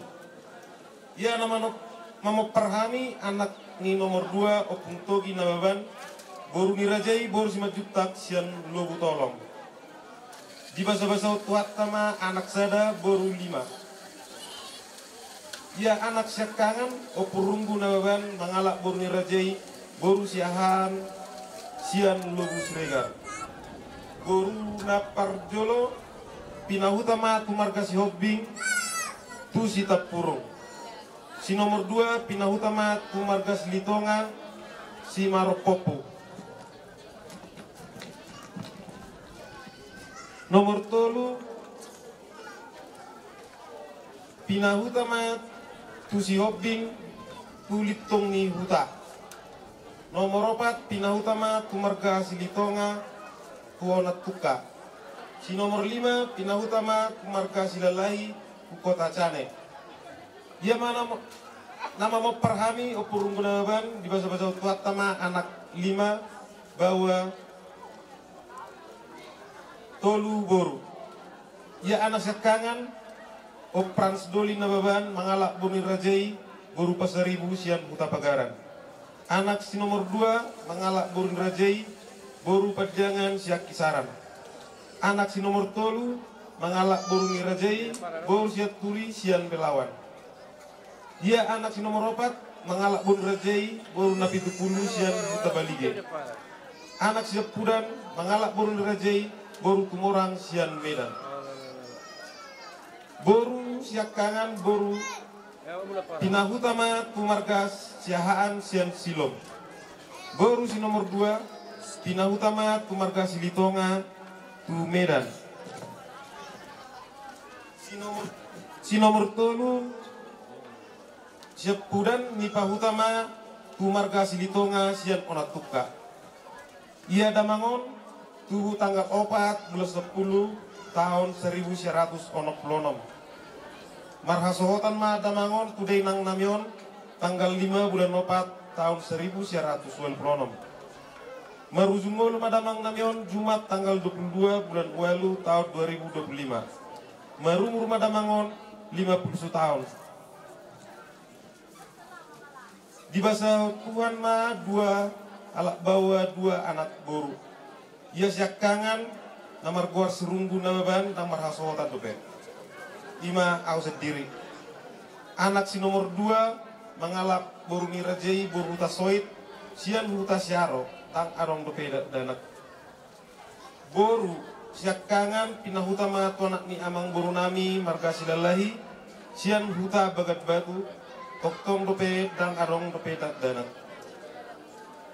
Ia na mano-, mamompar hami anak ni nomor dua Ompung Togi Nababan, boru ni raja i boru Simanjuntak sian Lobu Tolong. Dibasabasahon Tuhanta ma anak sada boru lima. Ia anak siangkangan Ompung Runggu Nababan mangalap boru ni raja i boru Siahaan sian Lobu Siregar. Boru na parjolo pinahuta ma tu marga Sihombing tu Sitampurung. Si nomor dua pinahuta ma tu marga Silitonga Simarompompu. Nomor tolu pinahuta ma tu Sihombing tu Lintong ni Huta. Nomor opat pinahuta ma tu marga Silitonga tu Onan Tungka. Si nomor lima pinahuta ma tu marga Silalahi tu Kota Cane. Ia ma na, na mamompar hami Ompung Runggu Nababan, dibasabasahon Tuhanta ma anak lima, baoa tolu boru. Ia anak siangkangan Ompung Sidoli Nababan mangalap boru ni raja i boru Pasaribu sian Huta Pagaran. Anak si nomor dua mangalap boru ni raja i boru Pandiangan sian Kisaran. Anak si nomor tolu mangalap boru ni raja i boru Sianturi sian Belawan. Ia anak si nomor opat mangalap boru ni raja i boru Napitupulu sian Huta Balige. Anak siampudan mangalap boru ni raja i boru Tumorang sian Medan. Boru siangkangan boru pinahuta ma tu marga Siahaan sian Silom. Boru si nomor dua pinahuta ma tu marga Silitonga tu Medan. Si nomor, si nomor tolu siampudan nipahuta ma tu marga Silitonga sian Onan Tungka. Ia damang on tubu tanggal opat bulan sampulu taon saribu sia ratus onom pulu onom. Marhasohotan ma damang on tu dainang nami on tanggal lima bulan opat taon saribu sia ratus walu pulu onom. Marujung ngolu ma damang nami on Jumat tanggal dua pulu dua bulan walu taon dua ribu dua pulu lima. Marumur ma damang on lima pulu sataon. Dibasahon Tuhan ma dua halak baoa dua anak boru. Ia siangkangan na margoar si Runggu Nababan na marhasohotan dope. Ima ahu sandiri. Anak si nomor dua mangalap boru ni raja i boru Huta Soit sian Huta Siaro, ndang adong dope da-, dakdanak. Boru siangkangan pinahuta ma tu anak ni amangboru nami marga Silalahi sian Huta Bagan Batu, tongtong dope ndang adong dope dakdanak.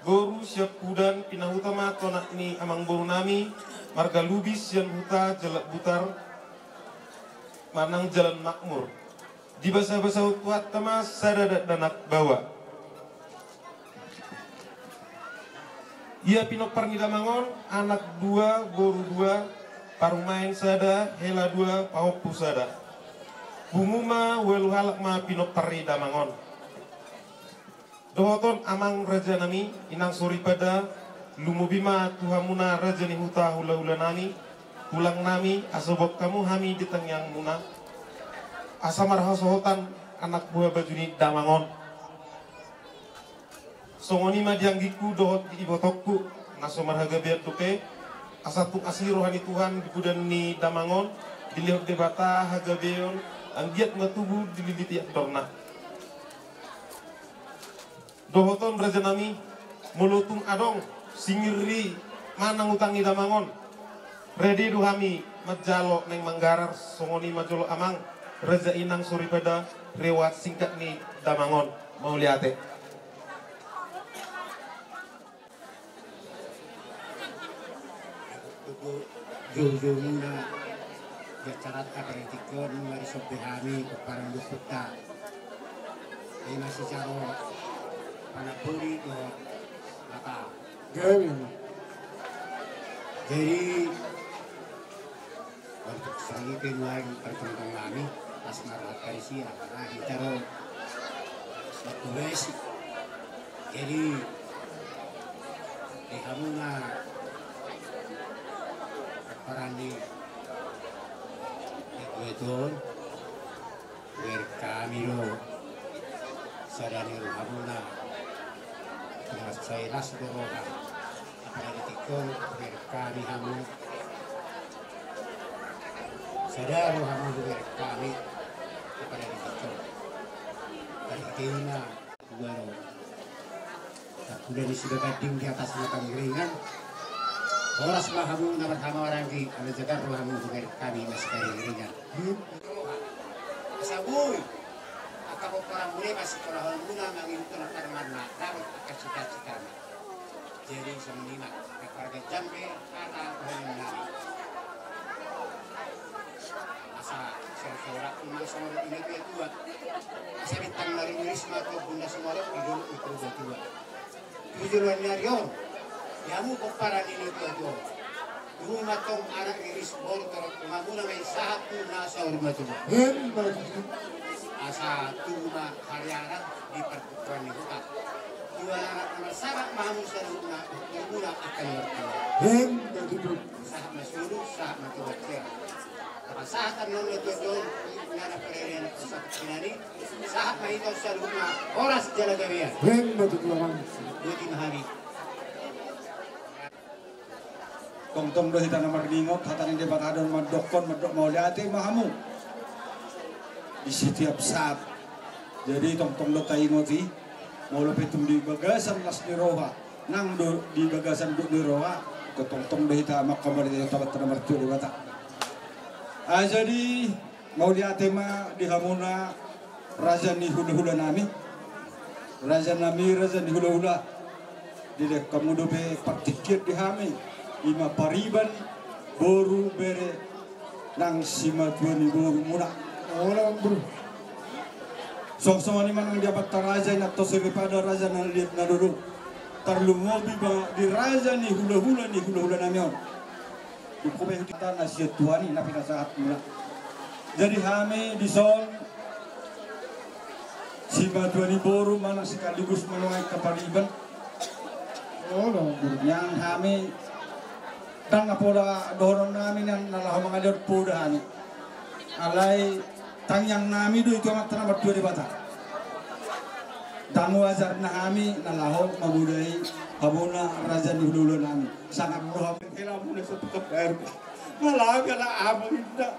Boru siampudan pinahuta ma tu anak ni amangboru nami marga Lubis sian Huta Jalan Butar manang Jalan Makmur. Dibasabasahon Tuhanta ma sada dakdanak baoa. Ia pinompar ni damang on anak dua boru dua, parumaen sada, hela dua, pahompu sada. Pungu ma ualu halak ma pinompar ni damang on. Dohot on amang raja nami, inang soripada, lumobi ma tu hamuna raja ni huta hulahula nami, tulang nami, asa boan hamu hami di tangiangmuna, asa marhasohotan anak buha baju ni damang on. Songon i ma di anggingku dohot di ibotongku na so marhagabean dope, asa tung asi roha ni Tuhan di podan ni damang on, dilehon Debata hagabeon, anggiat ma tubu dililiti andorna. Dohot on raja nami, molo tung adong singir i manang utang ni damang on, rade do hami manjalo naeng manggarar. Songon i ma jolo amang, raja inang soripada, riwayat singkat ni damang on. Mauliate. Joujoumuna di acaranta, apala di tingki on, nunga disomba hami pomparan ni ompunta. Ima sijalo panamboli dohot hata. Gabe. Jadi, untuk sahali pe nuaeng partontongan nami, pas marhata di sia, nah, hita ro. Satu besi. Jadi, di hamuna pomparan ni, ni dua ton. Hubereng hami do sada ni rohamuna, na sai las do roha, apala di tingki on hubereng hami hamu. Sada rohamu hubereng hami, apala di tingki on. Marhite i ma. Dua roha. Takuda ni suda gading di atas mata miringan. Horas ma hamu na marhamaranggi, ala jagar rohamu hubereng hami na siparingiringan. Asa boi angka pomparanmuna i masikolahonmuna mangihuthon angka donganna, dapot angka cita-citana. Jadi songon i ma, angka keluarga Jambe, hata dohonon nami. Asa sore-sore ma songon i na tua-tua. Asa bintang na riris ma tu ombun na sumorop di dolok ni Purbatua. Tu joloan ni ari on, di hamu pomparan ni na tua-tua on, tubu ma tong anak riris, boru torop, hamuna ma i sahat tu na saur matua. Emma tutu. Asa tubu ma hariara di partuturan ni huta. Dua anak na marsama ma hamu saluhutna, hamuna angka na martama. Emma tutu. Sahat ma solu, sahat ma tu bontean. Pasahat annon na tua-tua on, na na parere na pasahat sinani. Sahat ma hita saluhutna horas jala gabean. Emma tutu amang. Boti ma hami. Tongtong do hita na marningot, hata ni Debata do mandokkon, mandok mauliate ma hamu di setiap saat. Jadi tongtong do taingot i, molo pe tung di bagasan las ni roha, nang do di bagasan dok ni roha, tongtong do hita manghamauliate tu Amanta na martua Debata. Ah, jadi, mauliate ma di hamuna raja ni hula-hula nami. Raja nami, raja ni hula-hula. Dilehon hamu dope partingkian di hami, ima pariban boru bere nang simatua ni borumuna. Olo, bro. Songon-songon i ma nang di amanta raja, inanta soripada, raja na liat na lolo. Tarlumobi ma di raja ni hula-hula ni hula-hula nami on. Dung pe hutita na sian Tuhan i na pinasahatmuna. Jadi hami dison simatua ni boru manang sekaligus manang angka pariban. Olo, bro. Nian hami ndang na pola dohonon nami nian na laho mangalehon poda hami. Alai tangiang nami do i tu Amanta na martua Debata. Ndang wajar na hami na laho mamodai hamuna raja ni hula-hula nami. Sangap roha mengkela muna satu kabar. Malah gala amu inda.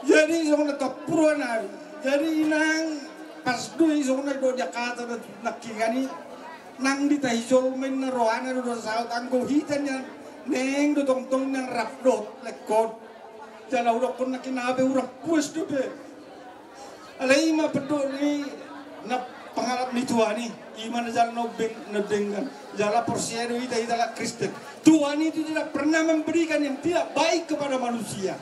Jadi songon na tappur roha nami. Jadi inang pas do i songon na do dia kata na kingani nang di tahi jolma inna rohana do do saut anggo hita nian. Neng do tongtong nang rap do lekon. Jala hudokkon na kinabe hurang puas dope. Alai ima pendok ni na pangalap ni Tuhan i, ima na jala na umbeng na denggan. Jala porsea do hita, hita halak Kristen. Tuhan itu tidak pernah memberikan yang tidak baik kepada manusia.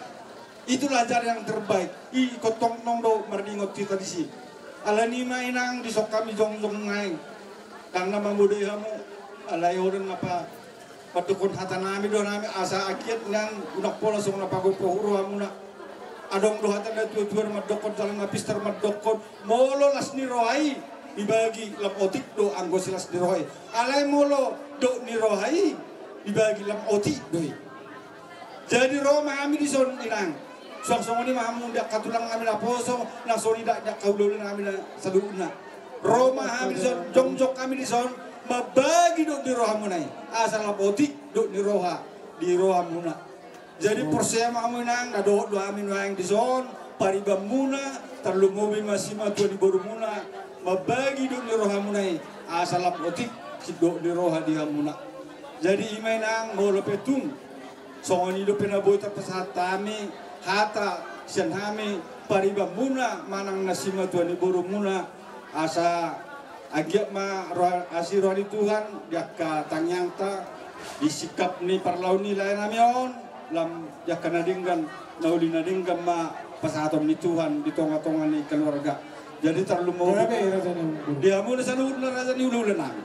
Itulah ajaran yang terbaik. I kontong nong do marningot hita disi. Alani ma inang dison hami jongjong naeng. Ndang na mamodai hamu. Alai odang apa Mandokkon hata nami do nami asa anggiat nian unang pola songon na pagompo huroha muna. Adong do hata na tua-tua mandokkon jala na pistar mandokkon molo las ni roha i dibagi lam otik do anggo silas ni roha i. Alai molo dok ni roha i dibagi lam otik do i. Jadi ro ma hami dison inang. Suang songon i ma hamu di angka tulang nami naposo, na songon i di angka hulahula nami na saluhutna. Ro ma hami dison, jongjong hami dison, mambagi dok ni roha muna i. Asa lam otik dok ni roha di roha muna. Jadi porsea ma hamu inang, na dohot do hami nuaeng dison, pariban muna, tarlumobi ma simatua ni boru muna, mambagi dok ni roha muna i. Asa lam otik sidok ni roha di hamuna. Jadi ima inang, molo pe tung songon i dope na boi tarpasahat hami hata sian hami pariban muna manang na simatua ni boru muna, asa anggiat ma roha, asi roha ni Tuhan di angka tangiangta, Di singkap ni parlaon ni lae nami on, lam di angka na denggan, na uli na denggan ma pasahaton ni Tuhan di tonga-tonga ni keluarga. Jadi tarlumobi di hamu na saluhutna raja ni hulahula nami.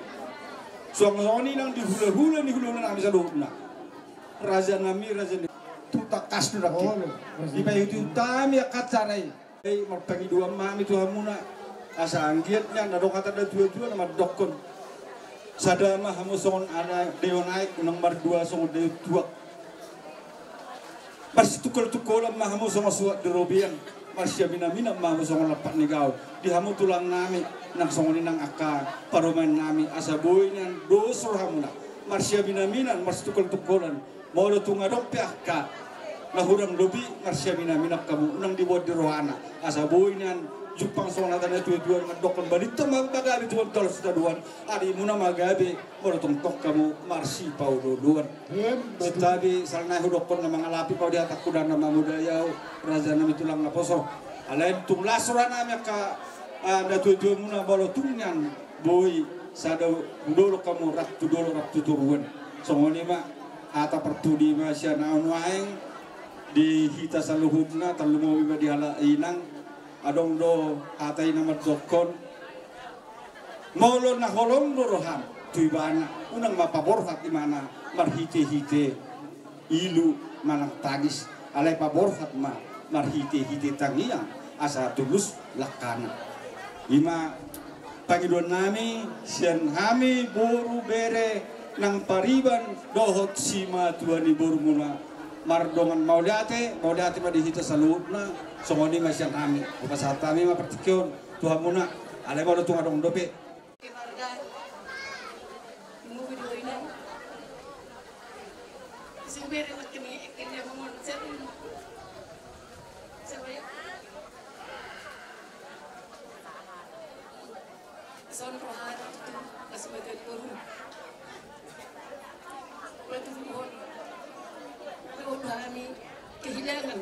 Suang songon i nang di hulahula ni hulahula nami saluhutna. Raja nami, raja ni tu tangkas tu dangke. Dipaihut-ihut hami angka acara i. Ai marpangidoan ma hami tu hamuna. Asa anggiat nian adong hata na tua-tua na mandokkon: Sada ma hamu songon anak daion aek, unang mardua songon daion tuak. Marsitungkol-tungkolan ma hamu songon suhat di robean. Marsiamin-aminan ma hamu songon lampak ni gaol. Di hamu tulang nami, nang songon i nang angka parumaen nami, asa boi nian dos rohamuna. Marsiamin-aminan, marsitungkol-tungkolan. Molo tung adong pe angka na hurang lobi, marsiamin-aminan hamu, unang diboan di rohana. Asa boi nian jumpang songon hata na tua-tua mandokkon: Balintang ma gabe tuan, tolhas tadoan, arimuna ma gabe molo tongtong hamu marsipaolo-oloan. Santabi, salanai hudokkon na mangalapi, molo di hatangku ndang na mamodai au, raja nami, tulang naposo. Alai tung las roha nami angka, ah, na tua-tuamuna, molo tung nian boi sada tu dolok hamu, rap tu dolok, rap tu toruan. Songon i ma hata parpudi ma sian au nuaeng di hita saluhutna, tarlumobi ma di halak inang. Adong do hata i na mandokkon: Molo na holong do roham tu ibana, unang ma paborhat ibana marhite-hite ilu manang tangis, alai paborhat ma marhite-hite tangiang asa tulus langkana. I ma pangidoan nami sian hami boru, bere nang pariban dohot simatua ni borumuna. Mardongan mauliate, mauliate ma di hita saluhutna. Songon i ma sian hami, hupasahat hami ma partingkian on tu hamuna, alai molo tung adong dope. Son rohana tutu, kasih bagian boru. Betul, mohon. Mohon kami kehilangan.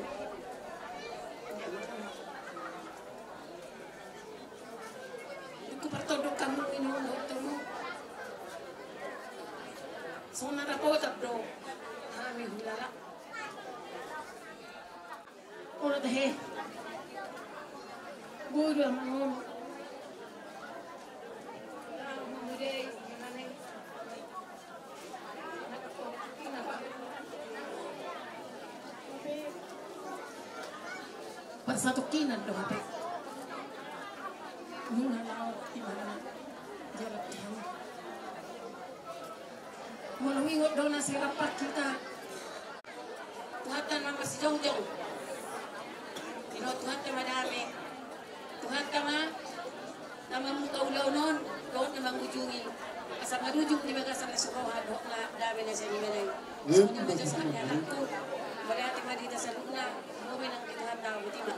Ku partondok hamu ini untuk temu. Sona dapotan do hami hulala. Olo tahe. Bodo amat. Parsatongkinan do hape. Nunga laho di mana? Jawab di mana? Molo ingot do na sai rap hita. Tuhanta ma masijongjong. Tinodo Tuhanta ma dame. Tuhanta ma na mamungka ulaon on dohot na mangujungi. Asa marujung di bagasan na so roha dohot na dame na sian ibana i. Songon i ma jasa ni anakku. Mauliate ma di hita saluhutna. Botima nang di Tuhanta, botima.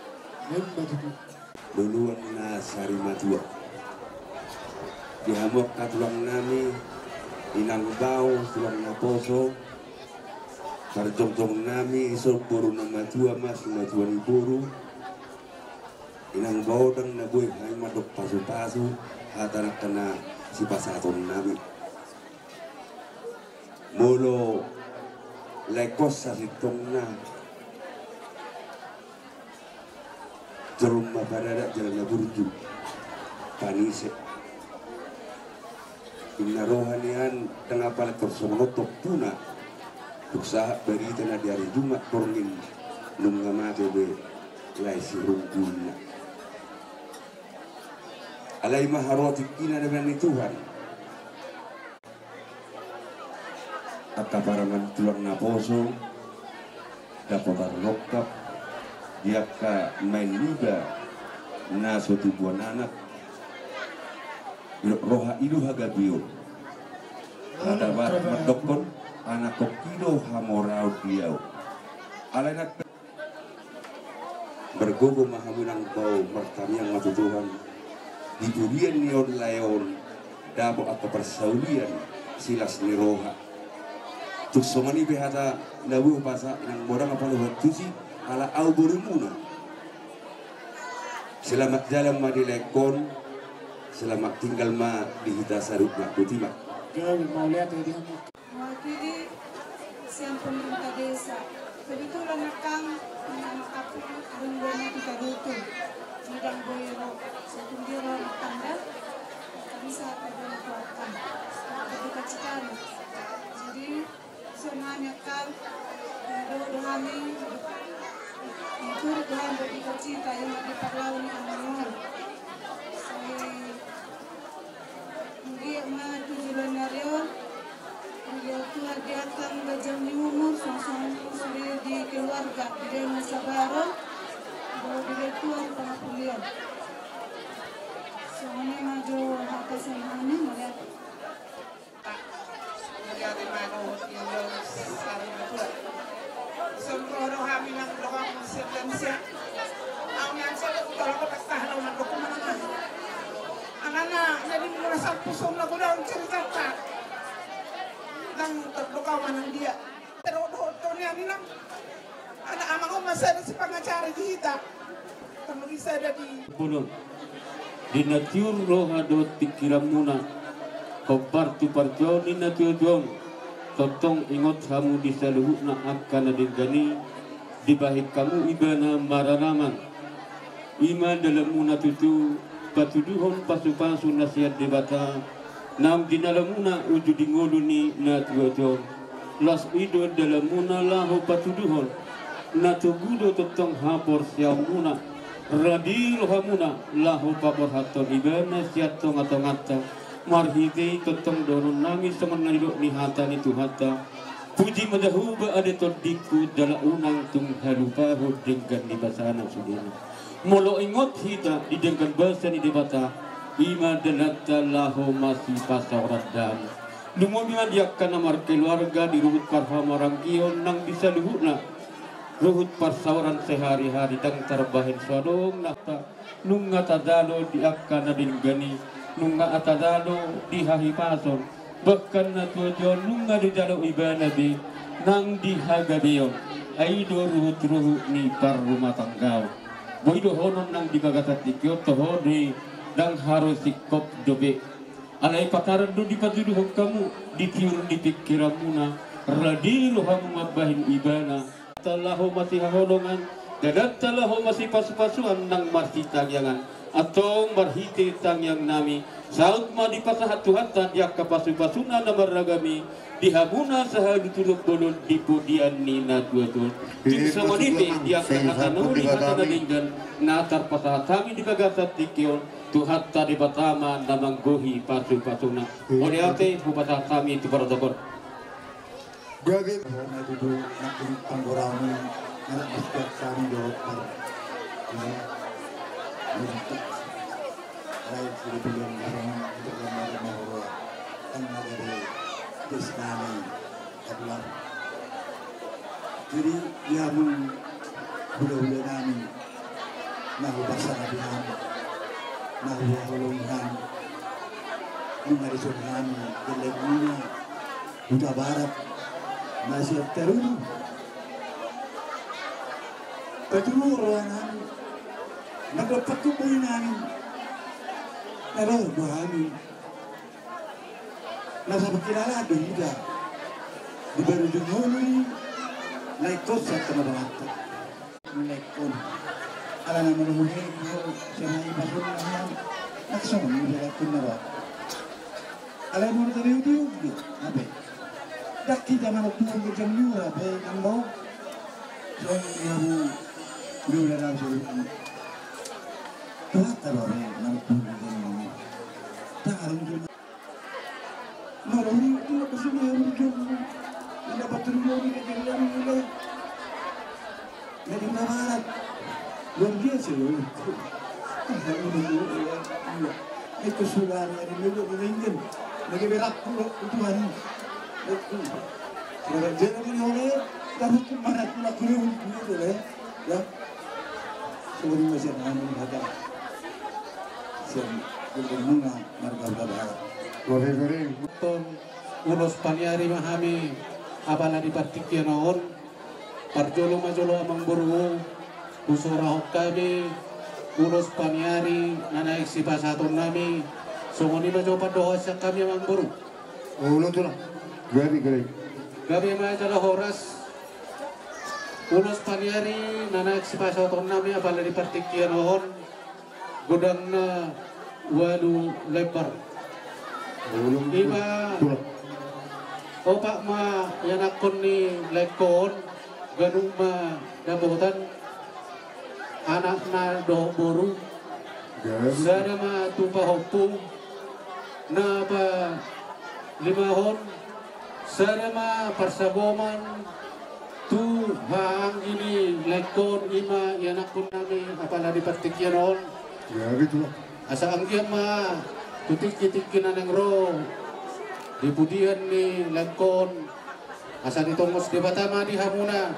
Luluan na sari matua. Di hamu angka tulang nami, inang bao, tulang naposo, parjongjong nami, ison boru na matua ma simatua ni boru. Inang bao, ndang na boi hami mandok pasu-pasu hata nangkin na sipasahaton nami. Molo lae hon sasintongna, jolma padadak jala na burju, panise. Inna roha nian ndang apala tor songon on tompuna. Dung sahat barita na di ari Jumat borngin nunga mate be lae sirunggulna. Alai ma haroa tingkina na baen ni Tuhan. Angka parumaen tulang naposo, dapotan rongkap di angka maen niba na so tubuan anak. Didok roha i do hagabeon. Hata Batak mandokkon, anakhonki do hamoraon di ahu. Alai nang Margogo ma hamu inang bao, martangiang ma tu Tuhan. Di pudian ni on lae on, dapot angka parsaulian, silas ni roha. Tung songon i pe hata na boi hupasahat, inang bao, ndang apala huantusi, ala ahu borumuna. Selamat jalan ma di lae on, selamat tinggal ma di hita saluhutna, botima. Gabe mauliate di hamu. Wah, Jadi, sian pemerintah desa. Kebetulan nangkin, anak aku, arung dua na kita dutu. Sidang boiro, satu dia orang tangga, bisa pada kuatkan. Berduka cita. Jadi, semuanya kan, doa hami, itu Tuhan berduka cita yang diperlawan anak. Jadi, Anggiat ma tu joloan ni ari on, dilehon Tuhan di angka ganjang ni umur, songon i sude di keluarga, dilehon na sabar, dohot dilehon Tuhan pangapulion. Songon i ma jo hata sian hami, mauliate. Mauliate ma dohot i, Tuhan. Songon i do hami nang dohot siap dan siap. Au nian siap, aku tolong kotak tahan, au nang dokumen. Alana, jadi mula sampu song lagu daun ceritata. Nang terdokau manang dia. Terodoh tonian inang. Anak amang oma sada si pangacara di hita. Kamu bisa ada di Bolon. Di na tiur roha dohot pingkiranmuna. Hombar tu parjolo ni na tuatua on. Tongtong ingot hamu di saluhutna angka na denggan i. Dibahen hamu ibana mararaman. I ma dalanmuna tutu, patuduhon pasupasu na sian Debata, naung dinalamuna uju di ngolu ni na tuatua on. Laos i do dalanmuna laho patuduhon, na togu do tongtong haporseaonmuna, rade rohamuna laho paborhathon ibana sian tongatonganta, marhite i tongtong dohononnami songon na nidok ni hata ni Tuhanta. Puji ma Jahowa ale tondingku, jala unang tung halupahon denggan ni basana sudena. Molo ingot hita di denggan basa ni Debata, i ma dalanta laho masipasaoran damang. Lumobi ma di angka na markeluarga di ruhut parhamaranggion nang di saluhutna. Ruhut parsaoran sehari-hari ndang tarbahen so adong na ta Nunga tajalo di angka na denggan i, nunga tajalo di hahipason, bahkan na tuatua on nunga dijalo ibana be nang di hagabeon, ai do ruhutruhut ni parrumatanggaon. Boi dohonon nang di bagasan tingki on toho do i, ndang harus singkop dope. Alai pataran do dipatuduhon hamu, di tiur ni pingkiranmuna, rade rohamu mambahen ibana. Dalanta laho masihaholongan, dalanta laho masipasupasuan nang marsitangiangan. Antong marhite tangiangnami, saut ma dipasahat Tuhanta di angka pasupasuna na marragam i, di hamuna sahaluhutna bolon di pudian ni natuatua on. Tung songon i pe di angka hata na uli, hata na denggan, na tarpasahat hami di bagasan tingki on, Tuhanta Debata ma na manggohi pasupasuna. Mauliate, hupasahat hami tu paradaton. Gabe. Hona tutu nangkin panggoraon i, anak bisikan sami dohot par. Ini. Ini. Lain sudah bilang barang untuk lemari mahoro. Kan ada di desa kami. Keluar. Jadi, ia mung hula-hula nami. Na hupasahat hami, na huhaholongi hami, nunga dison hami, gellengmuna, Hutabarat, na sian Taruru. Patuduhon roha nami, na dompakkon bohi nami, na dohot do hami. Na sabar kilala do hita. Di baru di ngolu i, na ingkon sian tano banganta. Na ingkon. Ala na molo muse, sian na i pasuna nian. Na songon i do ingkon na roa. Ala molo tadi uti uti, ape? Dak hita molo tuang ke jam lima, ape, nang bo. Songon i abu, dua belas jam. Tuat taro, ape, molo tuang ke jam lima. Tang arung jam Maruli tu apa sih, maruli jam. Ada batu dulu ni, kita bilang dulu. Dari barat. Luar biasa ya. Iya. Itu sudah ada di meja, di dinding. Lagi berak pula, itu hari. Itu. Sudah jalan ini oleh, tapi kemana pula, keliling gitu ya. Ya. Songon i ma sian hami hata. Sian gellengmuna marga Hutabarat. Tong ulos paniari ma hami, apala di partingkian on. Parjolo ma jolo amangboru, husorahon hami ulos paniari na naeng sipasahatonnami. Songon i ma jo pandohan sian hami amangboru. Ulos tu lah. Gabe, gabe. Gabe ma jala horas. Ulos paniari na naeng sipasahatonnami apala di partingkian on, godangna ualu lembar. Ima opat ma ianakhon ni laengkon, ganup ma dapotan, anakna dohot boru. Sada ma tu pahompu, na palimahon, sada ma parsagoman tu haha anggi ni laengkon, ima ianakhonnami apala di partingkian on. Asa anggiat ma tu tingki-tingki na naeng ro di pudian ni laengkon, asa ditongos Debata ma di hamuna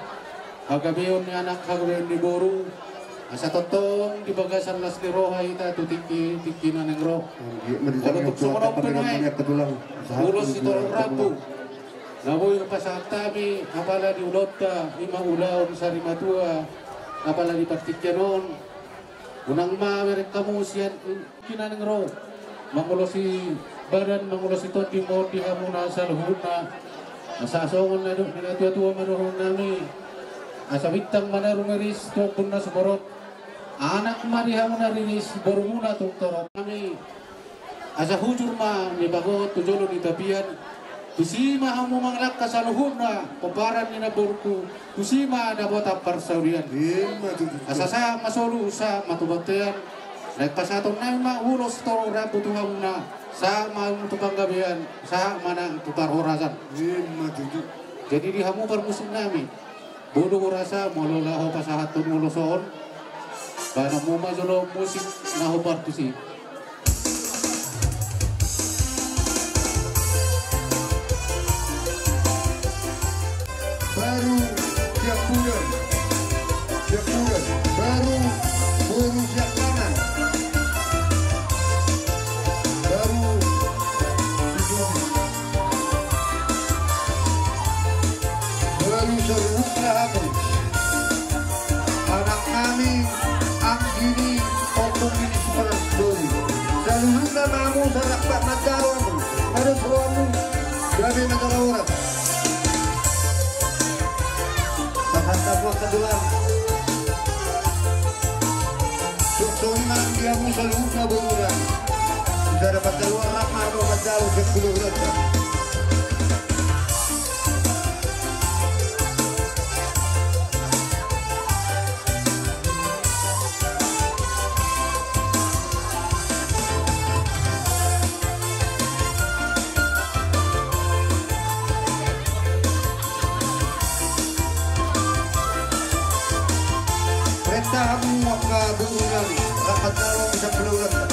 hagabeon ni anak, hagabeon ni boru, asa tongtong di bagasan las ni roha hita tu tingki-tingki na naeng ro. Molo tung songon on pe nuaeng, ulos sitorop rambu na boi pasahat hami apala di ulaonta, ima ulaon sarimatua apala di partingkian on. Unang ma bereng hamu sian tingki na naeng ro, mangulosi badan, mangulosi tondi ma on di hamuna saluhutna. Asa songon na nidok ni natua-tua ma dohononnami: Asa bintang ma na rumiris tu ombun na sumorop, anak ma di hamuna riris, borumuna tung torop. Nami Asa hujur ma nipagot tu jolo ni tapian. Tusi ma hamu mangalangka saluhutna pomparan ni namborungku, tusi ma dapotan parsaulian. Asa sahat ma solu, sahat ma tu bontean. Naeng pasahatonnami ma ulos sitorop rambu tu hamuna, sahat ma tu panggabean, sahat ma nang tu parhorasan. Jadi di hamu parmusiknami, Bodo rasa molo laho pasahathon ulos on, bahen hamu ma jolo musik na hombar tusi. Baru siap puder, siap puder, baru boru siap pangan. Baru Baru saluhutna hamu, anaknami, anggi ni ompung ni si Parboru. Saluhutna ma hamu, sahat ma mandalo hamu, mandok rohamu, gabe mandok horas. Sahat ma hamu angka tulang. Songon i ma di hamu saluhutna borunami. Bisa dapat keluar rahmat, dapat jauh dan keluarga. Renta hamu angka borunami, rapat dalam bisa keluarga.